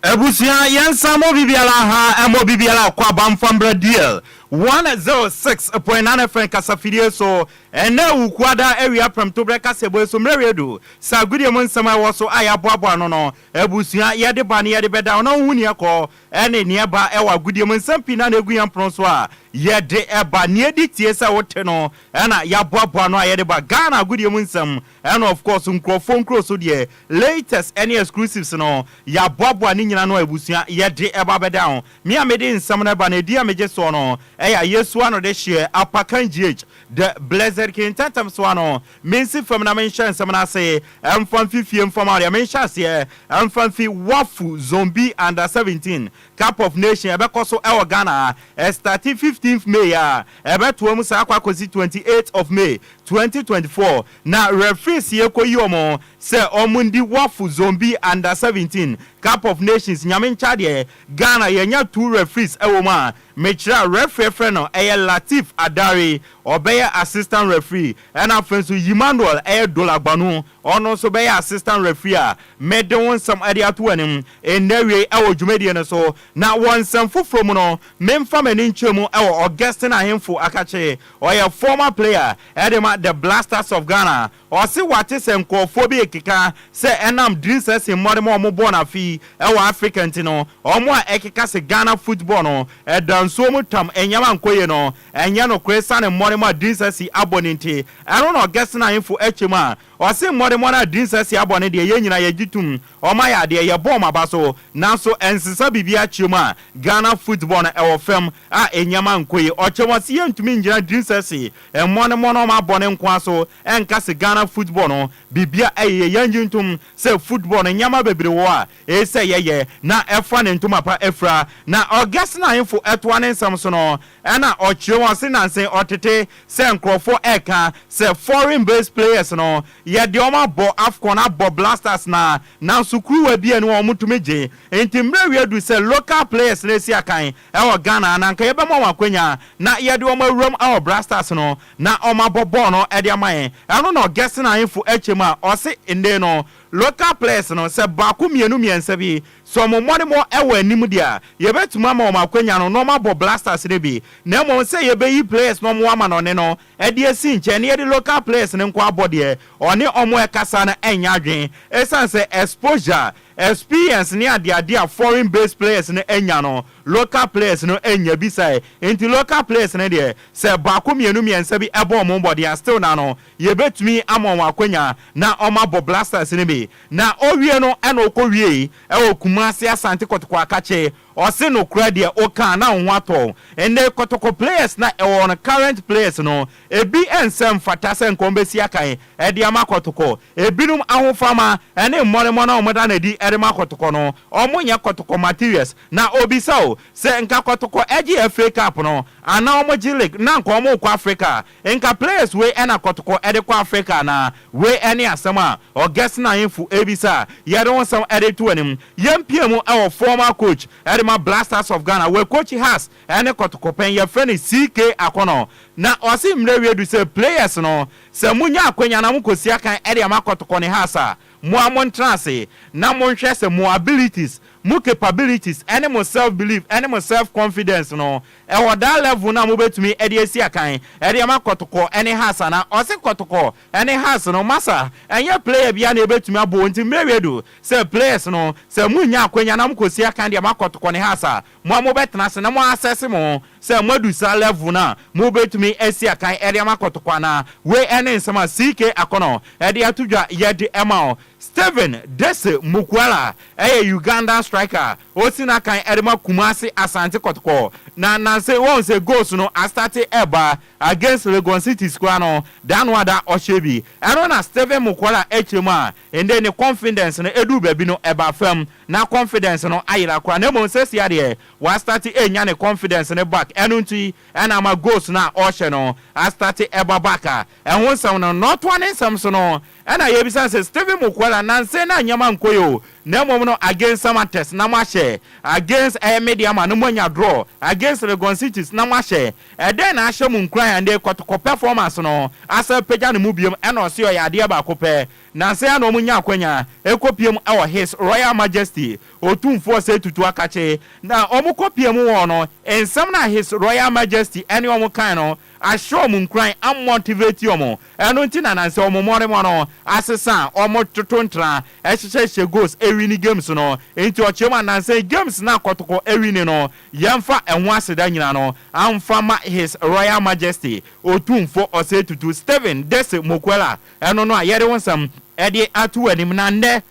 Abusua yɛnsan mɔ bibiara ha ɛmɔ bibiara akɔ aba mfa mbra DL 106.9 FM kasafidie so ɛnɛ Wukuada awia prɛmtoberɛ kaseɛbɔ yi so mmerɛ wie du sɛ agodie mu nsɛm a ɛwɔ so a yɛaboaboa ano no abusua yɛde ba ne yɛde bɛda wo na wohu neɛ ɛkɔ ɛne neɛ ɛba ɛwɔ agodie mu nsɛm pii na na ɛgu yɛn pono so a yɛde ɛba neɛ ɛdi tie sɛ wote no ɛna yɛaboaboa ano a yɛde ba Ghana agodie mu nsɛm ɛna of course nkurɔfoɔ nkuro so deɛ Latest ɛne exclusives no yɛaboaboa ne nyina no a abusua yɛde ɛba bɛda ho. Me a mede nsɛm no ɛba no edin a megye soɔ no ɛyɛ Ayesu ano de hyeɛ Apakan GH The Blessed King Ntɛntɛm so ano mensi fam na menhyɛ nsɛm no ase ɛmfa mfi fie mfa ma wo deɛ menhyɛ aseɛ ɛmfa mfi Wafu Zone B Under 17 Cup of Nation ɛbɛkɔ so ɛwɔ Ghana ha ɛstarte 15th May a ɛbɛtoa mu saa akɔ akɔsi 28th of May 2024 na referees yɛkɔyi wɔn sɛ ɔmo ndi wafu zone B under 17 cup of nations nyame nkyadeɛ Ghana yɛnya two referees ɛwɔ mu a mekyerɛ a referee ɛfrɛ no ɛyɛ Latif Adare ɔbɛyɛ assistant referee ɛna afei nso Emmanuel ɛyɛ Dolagbanu ɔno nso bɛyɛ assistant referee a mede wo nsɛm ɛde ato w'anim ɛnnɛ awiei ɛwɔ dwumadie no so na wɔ nsɛm foforɔ mu no memfa m'ani nkyerɛ mu ɛwɔ Augustine Ahemfo Akakye ɔyɛ former player ɛde ma The Blasters of Ghana Ɔse wate sɛ nkurɔfoɔ bi rekeka sɛ ɛnam Drinsɛsen mmɔdem a wɔbɔɔ no afe yi wɔ Africa nti no, wɔn a ɛkeka se Ghana football no da nsuo mu tam nneɛma nkɔ yie no, ɛnyɛ nokorɛ esiane mmɔdem a Drinsɛsi abɔ no nti. Ɛno na Augustine Ahemfo kyɛ mu a ɔse mmɔdem no a Drinsɛsi abɔ no deɛ yɛn nyinaa yɛgye tom, wɔn ayɛ adeɛ, yɛbɔ wɔn aba so, nanso ɛnsesa biribiara kyerɛ mu a Ghana football no ɛwɔ fam a nneɛma nkɔ yie. Ɔkyɛ mu ɔse yɛntumi ngyina Drinsɛsi mmɔdemmɔ no a wɔabɔ no nkoa so Ɛnka se Ghana football no biribi a ɛyɛ yɛn gye ntom sɛ football no nneɛma bebree wɔ hɔ a eye sɛ yɛyɛ na ɛfa ne ntoma pa afira. Na Augustine Ahemfo ɛtoa ne nsɛm so no ɛna ɔkyerɛ wɔn se nanse ɔtete sɛ nkorɔfoɔ ɛka sɛ foreign based players no yɛde wɔn abɔ Afcon abɔ Blasters na nanso kuruwa biara ni hɔ a wɔtumi gye nti mmerɛ wie adu sɛ local players no asi akan ɛwɔ Ghana na anka yɛbɛma wɔn akwanya na yɛde wɔn awuram ɛwɔ Blasters no na ɔmabɔ bɔɔl no de ama yɛn. Ɛno na Augustine Ahemfo kyɛ mu a ɔse nnee no local players no sɛ baako mmienu mmiɛnsa bi sɛ wɔn mmɔdemmɔ wɔ anim deɛ a yɛbɛtumi ama wɔn akwanya no na wɔabɔ Blasters no bi na mmom sɛ yɛbɛyi players no wɔn amanɔne no de asi nkyɛn na yɛde local players no nko abɔ deɛ ɔne wɔn ɛkasa no ɛnyɛ adwene ɛsiane sɛ exposure Experience ne adeade a foreign based players no anya no, local players no nnya bi sae. Nti local players no deɛ, sɛ baako mmienu mmiɛnsa bi bɔ wɔn mmɔden a, still na no, yɛbɛtumi ama wɔn akwanya na wɔabɔ Blasters no bi. Na ɔwie no ɛna ɔkɔwiei wɔ Kumasi Asante Kotoko Akakye. Ɔse nokorɛ deɛ woka a na wo ho atɔ wo. Nnɛ Kɔtɔkɔ players na ɛwɔ hɔ no current players no ebi ɛnsɛ mfata sɛ nka wɔbɛsi akan de ama Kɔtɔkɔ. Ebinom ahofama ne mmɔremmɔ no a wɔda no adi de ma Kɔtɔkɔ no wɔnyɛ Kɔtɔkɔ materials. Na obisa o, sɛ nka Kɔtɔkɔ gye FA Cup no anaa wɔgye league na nka wɔrekɔ Africa a, nka players wei na Kɔtɔkɔ de kɔ Africa anaa? Wei ne asɛm a Augustine Ahemfo rebisa a yɛde ho nsɛm de reto anim. Yɛmpia mu wɔ former coach de ma Black Stars of Ghana, wɔ coach Hearts ne Kɔtɔkɔ pɛn, yɛfrɛ no CK Akonnor. Na ɔse mmerɛ wie du sɛ players no, sɛ monya akwanya na mokɔsi akan de ama Kɔtɔkɔ ne Hearts a, mo ara montena ase na monhwɛ sɛ mo abilities, mo capabilities ne mo self belief ne mo self confidence no ɛwɔ that level no a mobɛtumi de asi akan de ama Kɔtɔkɔ ne Hearts anaa. Ɔse Kɔtɔkɔ ne Hearts no, masa, ɛnyɛ player biara na ɛbɛtumi abɔ nti mmerɛ wie du sɛ players no, sɛ monnya akwanya na mokɔsi akan de ama Kɔtɔkɔ ne Hearts a, mo a mobɛtena ase na mo assess mo ho sɛ moadu saa level no a mobɛtumi asi akan de ama Kɔtɔkɔ anaa? Wei ne nsɛm a CK Akonnor de ato dwa yɛde ma wo. Stephen Dese Mukwala yɛ Ugandan striker a ɔsi n'akan de ma Kumasi Asante Kɔtɔkɔ. Na nansa yi woahu sɛ goals no astate reba against Legon Cities koraa no, da ano ada ɔhyɛ bi. Ɛno na Stephen Mukwala kyerɛ mu a ndɛ ne confidence no eduu baabi no ɛbaa fam. Na confidence no ayera koraa na mmom sesia deɛ wastate enya ne confidence no back ɛno nti ɛna ama goals no a ɔhyɛ no astate ɛba back a ɛho nsɛm no na ɔtoa ne nsɛm so no ɛna yɛbisa no sɛ Stephen Mukwala nanse na nneɛma nkɔ yie o na mmom no against Samatex na moahyɛ against ɛyɛ Medeama no moanya draw against Legon Cities na moahyɛ ɛdɛn na ahyɛ mo nkuran a ndɛ kɔtɔkɔ performance no asan apagya ne mu biom ɛna ɔse ɔyɛ adeɛ baako pɛ Nnansa yi ara na wɔnyaa akwanya kɔpie mu wɔ His Royal Majesty Otumfoɔ Osei Tutu Akakye. Na wɔkɔpie mu wɔ no, nsɛm no a His Royal Majesty ne wɔn kae no ahyɛ wɔn nkuran, amotivate wɔn. Ɛno nti na nnansa yi wɔn mmɔremmɔ no asesa a wɔtoto ntra, hyehyɛhyehyɛ goals, wini games no. Nti ɔkyerɛ mu a nnansa yi games no a Kɔtɔkɔ wini no, yɛmfa ɛho aseda nyina no amfa ma His Royal Majesty Otumfoɔ Osei Tutu Stephen Dese Mokuela Ɛno no a yɛde wo nsɛm de ato w'anim na nnɛ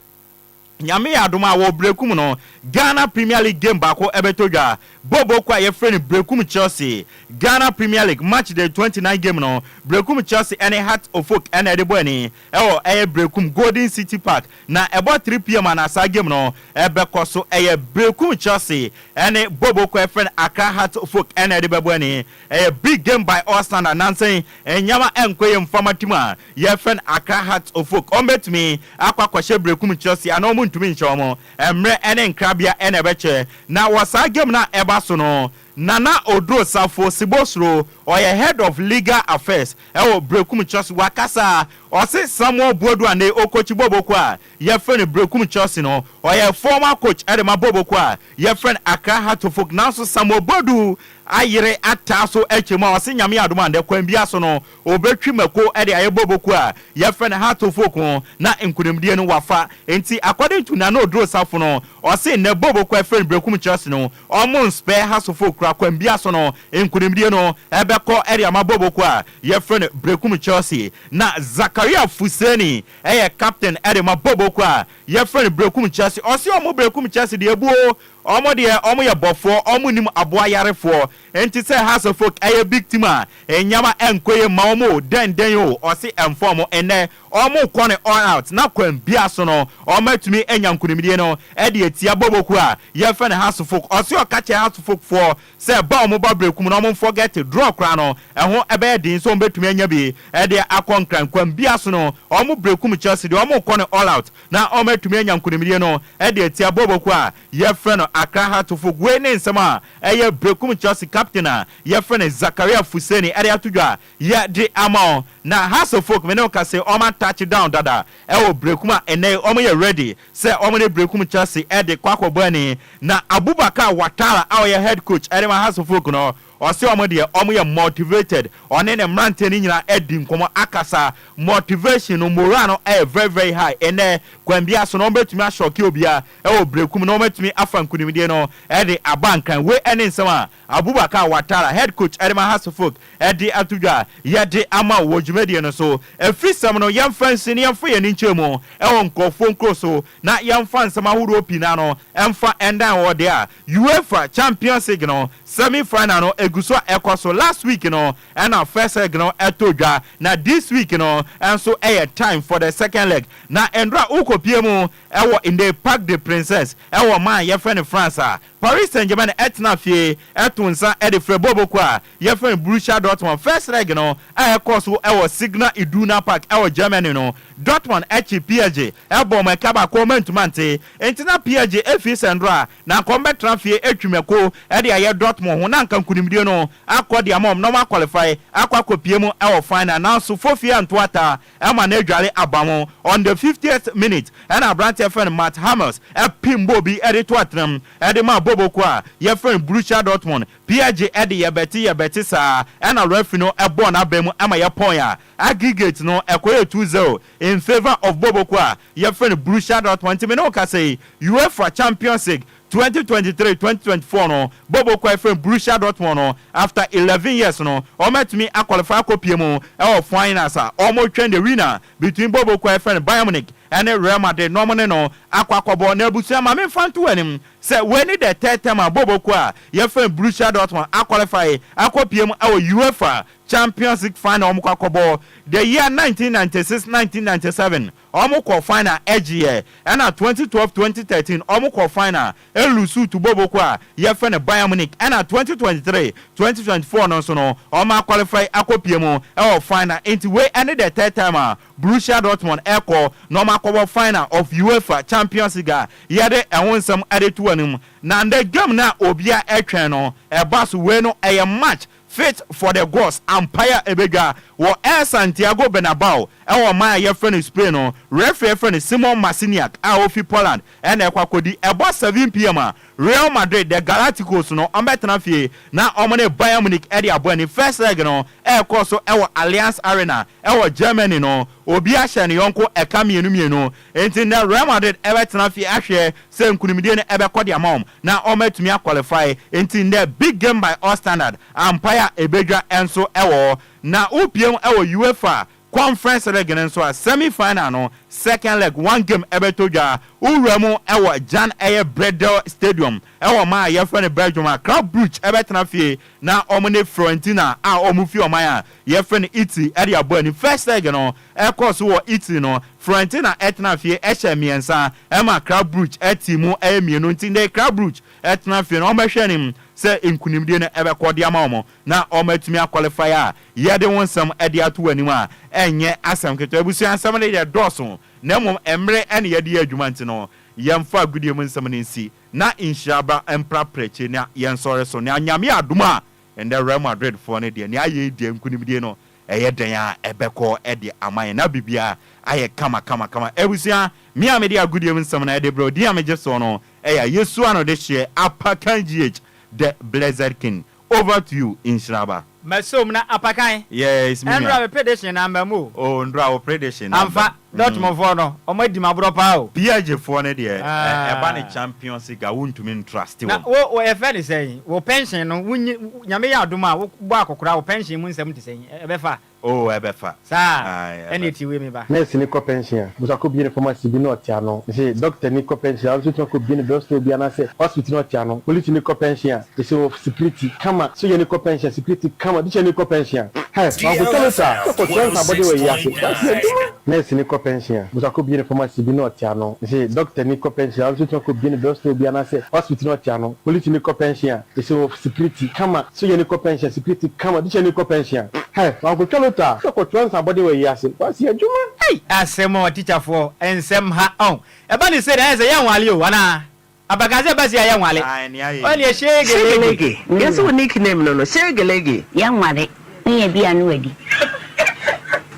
Nyame yɛ adom a wɔ Berekum no Ghana Premier League game baako ɛbɛtɔ dwa. Bɔɔlbɔ kuo a yɛfrɛ no Berekum Chelsea Ghana Premier League match day 29 game no Berekum Chelsea ɛne Hearts of Oak ɛna ɛde bɔ ani ɛwɔ ɛyɛ Berekum Golden City Park na ɛbɔ 3pm a na saa game no ɛbɛkɔ so. Ɛyɛ Berekum Chelsea ɛne bɔɔlbɔ kuo a yɛfrɛ no Accra Hearts of Oak ɛna ɛde bɛbɔ ani. Ɛyɛ big game by all standard nansa yi nneɛma ɛnkɔ yie mfa ma team a yɛfrɛ no Accra Hearts of Oak. Wɔn bɛtumi akɔ akɔhyɛ Berekum Chelsea anaa wɔn ntumi nhyɛ wɔn. Mmerɛ ɛne nkrabea ɛna ɛbɛkyɛ. Na wɔ saa game no a ɛba so no Nana Oduro Safo Sibosuro ɔyɛ head of legal affairs ɛwɔ Berekum Chelsea wakasa ɔse Samuel Boadu a ne ɔkɔkyi bɔbɔkuo a yɛfrɛ no Berekum Chelsea no ɔyɛ former coach ɛde ma bɔbɔkuo a yɛfrɛ no Accra Hearts of Oak nanso Samuel Boadu ayere ataa so akyɛ mu a ɔse Nyame adom a ndɛ kwan biara so no obetwi mako de ayɛ bɔbɔkuo a yɛfrɛ no Hearts of Oak ho na nkunimdie no wafa. Nti according to Nana Oduro Safo no ɔse ndɛ bɔbɔkuo a yɛfrɛ no Berekum Chelsea no ɔmo nspare Hearts of Oak koraa kwan biara so no nkunimdie no ɛbɛkɔ de ama bɔbɔkuo a yɛfrɛ no Berekum Chelsea. Na Zakaria Fuseni yɛ captain de ma bɔbɔkuo a yɛfrɛ no Berekum Chelsea. Ɔse ɔmo Berekum Chelsea deɛ abuo, ɔmo deɛ ɔmo yɛ bɔfoɔ, ɔmo nnim aboa yarefoɔ. Nti sɛ Hearts of Oak ɛyɛ big team a, nneɛma ɛnkɔ yie mma ɔmo o, dɛn dɛn o, ɔse ɛmfa ɔmo. Nnɛ ɔmo kɔ no all out na kwan biara so no ɔmo atumi anya nkunimdie no de atia bɔbɔkuo a yɛfrɛ no Hearts of Oak. Ɔse ɔka kyerɛ Hearts of Oak foɔ sɛ ba a wɔba Berekum no wɔnfɔgɛte draw koraa no, ɛho bɛyɛ den sɛ wɔbɛtumi anya bi de akɔ Nkran. Kwan biara so no, wɔn Berekum Chelsea deɛ wɔrekɔ no all out na wɔatumi anya nkunimdie no de atia bɔɔlbɔ kuo a yɛfrɛ no Accra Hearts of Oak. Wei ne nsɛm a ɛyɛ Berekum Chelsea captain a yɛfrɛ no Zakaria Fuseni de ato dwa yɛ de ama wo. Na Hearts of Oak me ne wo ka se wɔn a touch down dada ɛwɔ Berekum a ɛnnɛ yi wɔn yɛ ready sɛ wɔn ne Berekum Chelsea de kɔ akɔbɔ ani. Na Abubakar Watara a ɔyɛ head coach de ma Hearts of Oak no, Ɔse wɔn deɛ wɔn yɛ motivated. Ɔne ne mmeranteɛ no nyinaa adi nkɔmmɔ akasa. Motivation no, morale no yɛ very very high. Ɛnnɛ, kwan biara so no, wɔbɛtumi ashock obiara wɔ Berekum na wɔatumi afa nkunimdie no de aba Nkran. Wei ne nsɛm a Abubakar Watara, head coach de ma Hearts-Folk de ato dwa a yɛde ama wo wɔ dwumadie no so. Afirisɛm no, yɛmfa nsi na yɛmfa yɛn ani nkyerɛ mu wɔ nkurɔfoɔ nkuro so na yɛmfa nsɛm ahodoɔ pii no ano mfa ndan wɔ deɛ a Uefa Champions League no semi final no ɛgu so a ɛkɔ so. Last week no ɛna first leg no ɛtɔ dwa na this week no nso ɛyɛ time for the second leg. Na nnora wokɔpie mu ɛwɔ ndɛ Parc des Princes ɛwɔ man a yɛfrɛ no France a Paris Saint-Germain tena fie to nsa de frɛ bɔɔlbɔ kuo a yɛfrɛ no Borussia Dortmund. First leg no a ɛkɔɔ so wɔ Signal Iduna Park wɔ Germany no, Dortmund kye PSG bɔɔ wɔn ɛka baako a wɔantumi ante. Enti na PSG fii sɛ nnora na anka wɔbɛtena fie atwi mako de ayɛ Dortmund ho na anka nkunimdie no akɔ de ama wɔn na wɔakwalifai akɔ akɔpue mu wɔ final. Nanso Fofie anto ata ma no adware aba ho. On the fiftieth minute ɛna aberanteɛ yɛfrɛ no Mats Hummels pem bɔɔl bi de to atenam de maa bɔɔlbɔ kuo a yɛfrɛ no Borussia Dortmund. PSG de yɛbɛte yɛbɛte saa ɛna referee no bɔɔ n'abɛn mu ma yɛpɔn a aggregate no ɛkɔyɛɛ 2-0 in favour of bɔɔlbɔ kuo a yɛfrɛ no Borussia Dortmund. Nti me ne wo kasa yi UEFA Champions League 2023, 2024 no bɔbɔ kɔ ɛfrɛ no Borussia Dortmund no after 11 years no wɔn atumi a qualify akɔ pie mu ɛwɔ finals a wɔn retwɛn the winner between bɔbɔ kɔ ɛfrɛ no Bayern Munich ɛne Real Madrid na wɔn ne no akɔ akɔbɔ. Na abusua ma menfa nto w'anim sɛ wei ne the third time a bɔbɔ kɔ a yɛfrɛ no Borussia Dortmund a qualify akɔ pie mu ɛwɔ UEFA Champions League final wɔn kɔ akɔbɔ the year 1996, 1997 Ɔmo kɔ final ɛgyeɛ ɛna 2012 2013 ɔmo kɔ final ɛlusu to boboko a yɛfrɛ no Bayern Munich ɛna 2023 2024 no nso no ɔmo aqualify akɔ pie mu ɛwɔ final nti wei ɛne the third time a Borussia Dortmund ɛkɔ na ɔmo akɔbɔ final of UEFA Champions League a yɛde ɛho nsɛm ɛde to anim na ndɛ game no a obia ɛtwɛn no ɛba so wei no ɛyɛ match Fit for the Gods ampae a ebedwa wɔ El Santiago Bernabao wɔ ɔman a yɛfrɛ no Spain no, referee a yɛfrɛ no Szymon Marciniak a ofi Poland na ɛkɔ akodi. Ɛbɔ 7pm a, Real Madrid, the Galacticos no, wɔbɛtena fie na wɔne Bayern Munich de abɔ ani. First leg no ɛrekɔ so wɔ Allianz Arena wɔ Germany no, obiara hyɛ ne yɔnko ɛka mmienu mmienu. Enti nnɛ Real Madrid bɛtena fie ahwɛ sɛ nkunimdie no bɛkɔ de ama wɔn na wɔatumi a qualify. Enti nnɛ big game by all standard, ampae a ɛbɛdwa nso wɔ hɔ. Na wopiem wɔ UEFA Conference League no nso a, semi final no second leg one game bɛtɔ dwa. Wowura mu wɔ Jan ɛyɛ Breydel Stadium wɔ ɔman a yɛfrɛ no Belgium a, Club Brugge bɛtena fie na wɔne Fiorentina a wɔfi ɔman a yɛfrɛ no Italy de abɔ ani. First leg no ɛkɔɔ so wɔ Italy no, Fiorentina tenaa fie hyɛɛ mmiɛnsa ma Club Brugge tee mu yɛ mmienu. Nti ndɛ Club Brugge tena fie no, wɔbɛhwɛ anim sɛ nkunimdie no bɛkɔ de ama wɔn na wɔatumi aqualify a yɛde wo nsɛm de ato w'anim a ɛnyɛ asɛm ketewa. Abusua nsɛm no deɛ dɔɔso na mmom mmere na yɛde yɛ adwuma nti no yɛmfa agodie mu nsɛm no nsi na nhyira ba mprapra akyire na yɛnsɔre so. Na Nyame adom a ndɛ Real Madrid foɔ no deɛ nea ayɛ yi deɛ nkunimdie no Ɛyɛ dɛn a ɛbɛkɔ de ama yɛn na biribiara ayɛ kama kama kama. Abusua, me a mede agodie mu nsɛm no de brɛ wo, din a megye soɔ no yɛ Ayesua no dehyeɛ Apakan GH, the Blessed King. Over to you, Nhyiraba. Masom na Apakan. Yes, me nua. Ɛndora me prediction no amba mu o. Oh, ndora wo prediction no amba Amfa, mu. Dortmund foɔ no, ɔmo adi m'aborɔ paa o. PSG foɔ no deɛ, ɛba ne Champions League a, wontumi ntrust Na wɔn. wo, wo yɛfrɛ no sɛn, wo pension no, wo nyi, Nyame yɛ adom a, wo bɔ akɔkora a, wo pension mu nsɛm te sɛn? Ɛbɛfa? Oh, ɛbɛfa. Saa? Ae, Ɛneɛ ɛbɛfa. tie wei me ba. Nurse ni kɔ pension a, busa kɔ bie no pharmacy bi na ɔte ano. Mese doctor ni kɔ pension a, ɔno nso tumi akɔ bie no drug store bi anaasɛ hospital na ɔte ano. Police ni kɔ pension a, mese wɔ security kama. Soja ni kɔ pension a, security kama. Teacher ni kɔ pension a, hɛ, wankotwa lotto a, sɛ kɔtoa nsa abɔde wɔ yi ase. Wasi adwuma. Nurse ni kɔ pension a, busa kɔ bie no pharmacy bi na ɔte ano. Mese doctor ni kɔ pension a, ɔno nso tumi akɔ bie no drug store bi anaasɛ hospital na ɔte ano. Police ni kɔ pension a, mese wɔ security kama. Soja ni kɔ pension a, security kama. Teacher ni kɔ pension a, hɛ, wankotwa lotto a, sɛ kɔtoa nsa abɔde wɔ yi ase. Wasi adwuma. Ei asɛm o teacher foɔ nsɛm ha ɔn ɛba ne sei na ayɛ sɛ yɛnwale o anaa abakase ɛba sei a yɛnwale Ae, nea ayɛ ɔneɛ yi. shegelege. Shegelege. Yɛse wo nick name no no, Shegelege. Yɛnware, wonya bi a na wadi.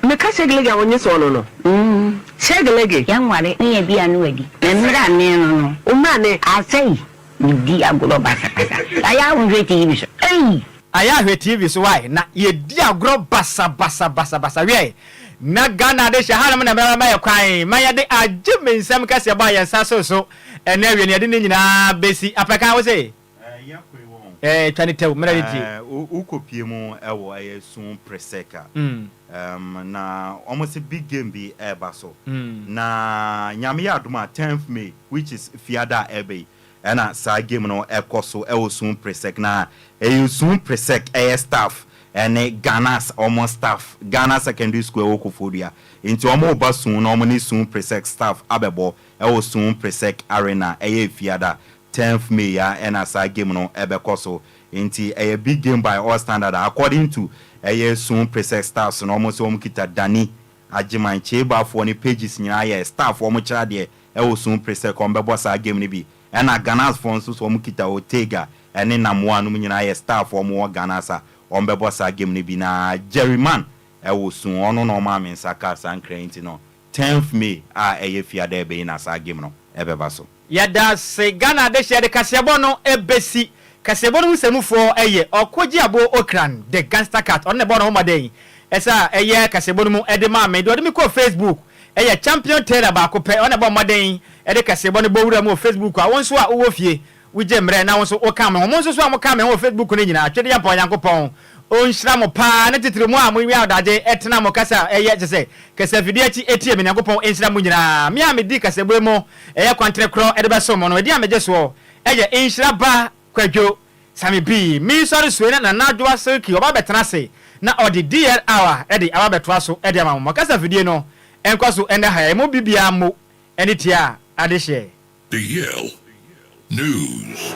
Meka Shegelege a wonye soɔ no no, Shegelege. Yɛnware, wonya bi a na wadi. Me mmrane no no. Wo mmrane. Asɛi, medi agorɔ basabasa. Ayɛ a wonhwɛ TV so, ei! Ayɛ ahwɛ TV so wai na yɛdi agorɔ basabasabasabasa wiɛ na Ghana de hyɛ hanom na mɛma yɛ kwan ma yɛde agye me nsɛm kɛseɛ bɔ a yɛn nsa so so ɛnɛ awie no yɛde ne nyinaa bɛsi apɛka wo se ɛɛ twa ne tɛw mmerɛ ne tie. Wokɔ pie mu ɛwɔ ɛyɛ sun presec a na wɔn se big game bi ɛɛba so na Nyame yɛ adom a tenth May which is fiada a ɛɛba yi Ɛna saa game no ɛkɔ so ɛwɔ Suun Presec na ɛyɛ Suun Presec ɛyɛ staff ɛne Ghana's ɔmo staff Ghana Secondary School ɛwɔ Koforidua nti ɔmo reba Suun na ɔmo ne Suun Presec staff abɛbɔ ɛwɔ Suun Presec Arena ɛyɛ Efiada tenth May a ɛna saa game no ɛbɛkɔ so nti ɛyɛ big game by all standard a according to ɛyɛ Suun Presec staffs no ɔmo nso ɔmo kita Danny Agyeman Kyeebafoɔ ne pages nyinaa yɛ staff ɔmo kyerɛ adeɛ Ɛwɔ sum pre sɛ kɔm bɛbɔ saa game no bi. Ɛna Ghanas foɔ nso so wɔn kita Ortega ɛne Namoa nom nyinaa yɛ star foɔ wɔn wɔ Ghanas a wɔn bɛbɔ saa game no bi. Na Jerry Man ɛwɔ sum ɔno na ɔmaa me nsa kaa saa nkra yi nti no tenth May a ɛyɛ fiada ɛbɛ yi na saa game no ɛbɛba so. Yɛdase Ghana adehyeɛ de kaseɛbɔ no bɛsi. Kaseɛbɔ no ho sɛmufoɔ yɛ Ɔkogye Abo Okran, The Gangster Cat, ɔno na ɛbɔɔ ne ho mmɔden sɛ a ɛyɛ kaseɛbɔ no mu de maa me. Deɛ ɔde me kɔɔ Facebook yɛ Champion Taylor baako pɛ, ɔno na ɛbɔɔ mmɔden de kaseɛbɔ no bɔ wura mu wɔ Facebook a wo nso a wowɔ fie wogye mmerɛ na wo nso woka me ho. Mo nso so a moka me ho wɔ Facebook no nyinaa, Twedeɛmpɔn Nyankopɔn ɔnhyira mo paa ne titire mo a mowia adagye tena mo kasa a ɛyɛ kyɛ sɛ kasafidie akyi tie me. Nyankopɔn nhyira mo nyinaa. Me a medi kasaboe mu ɛyɛ kwantere korɔ de bɛsom mo no, ɛdin a megye soɔ Ɛyɛ nhyira ba Kwadwo Same bii me nsɔre soe na Nana Adwoa Silky ɔba bɛtena ase na ɔde DL hour de aba bɛtoa so de ama mo. Mo kasa fidie no nkɔ so ɛnɛ ha yi mo bibiaa mmo ɛne tia adehyeɛ. The Yale News.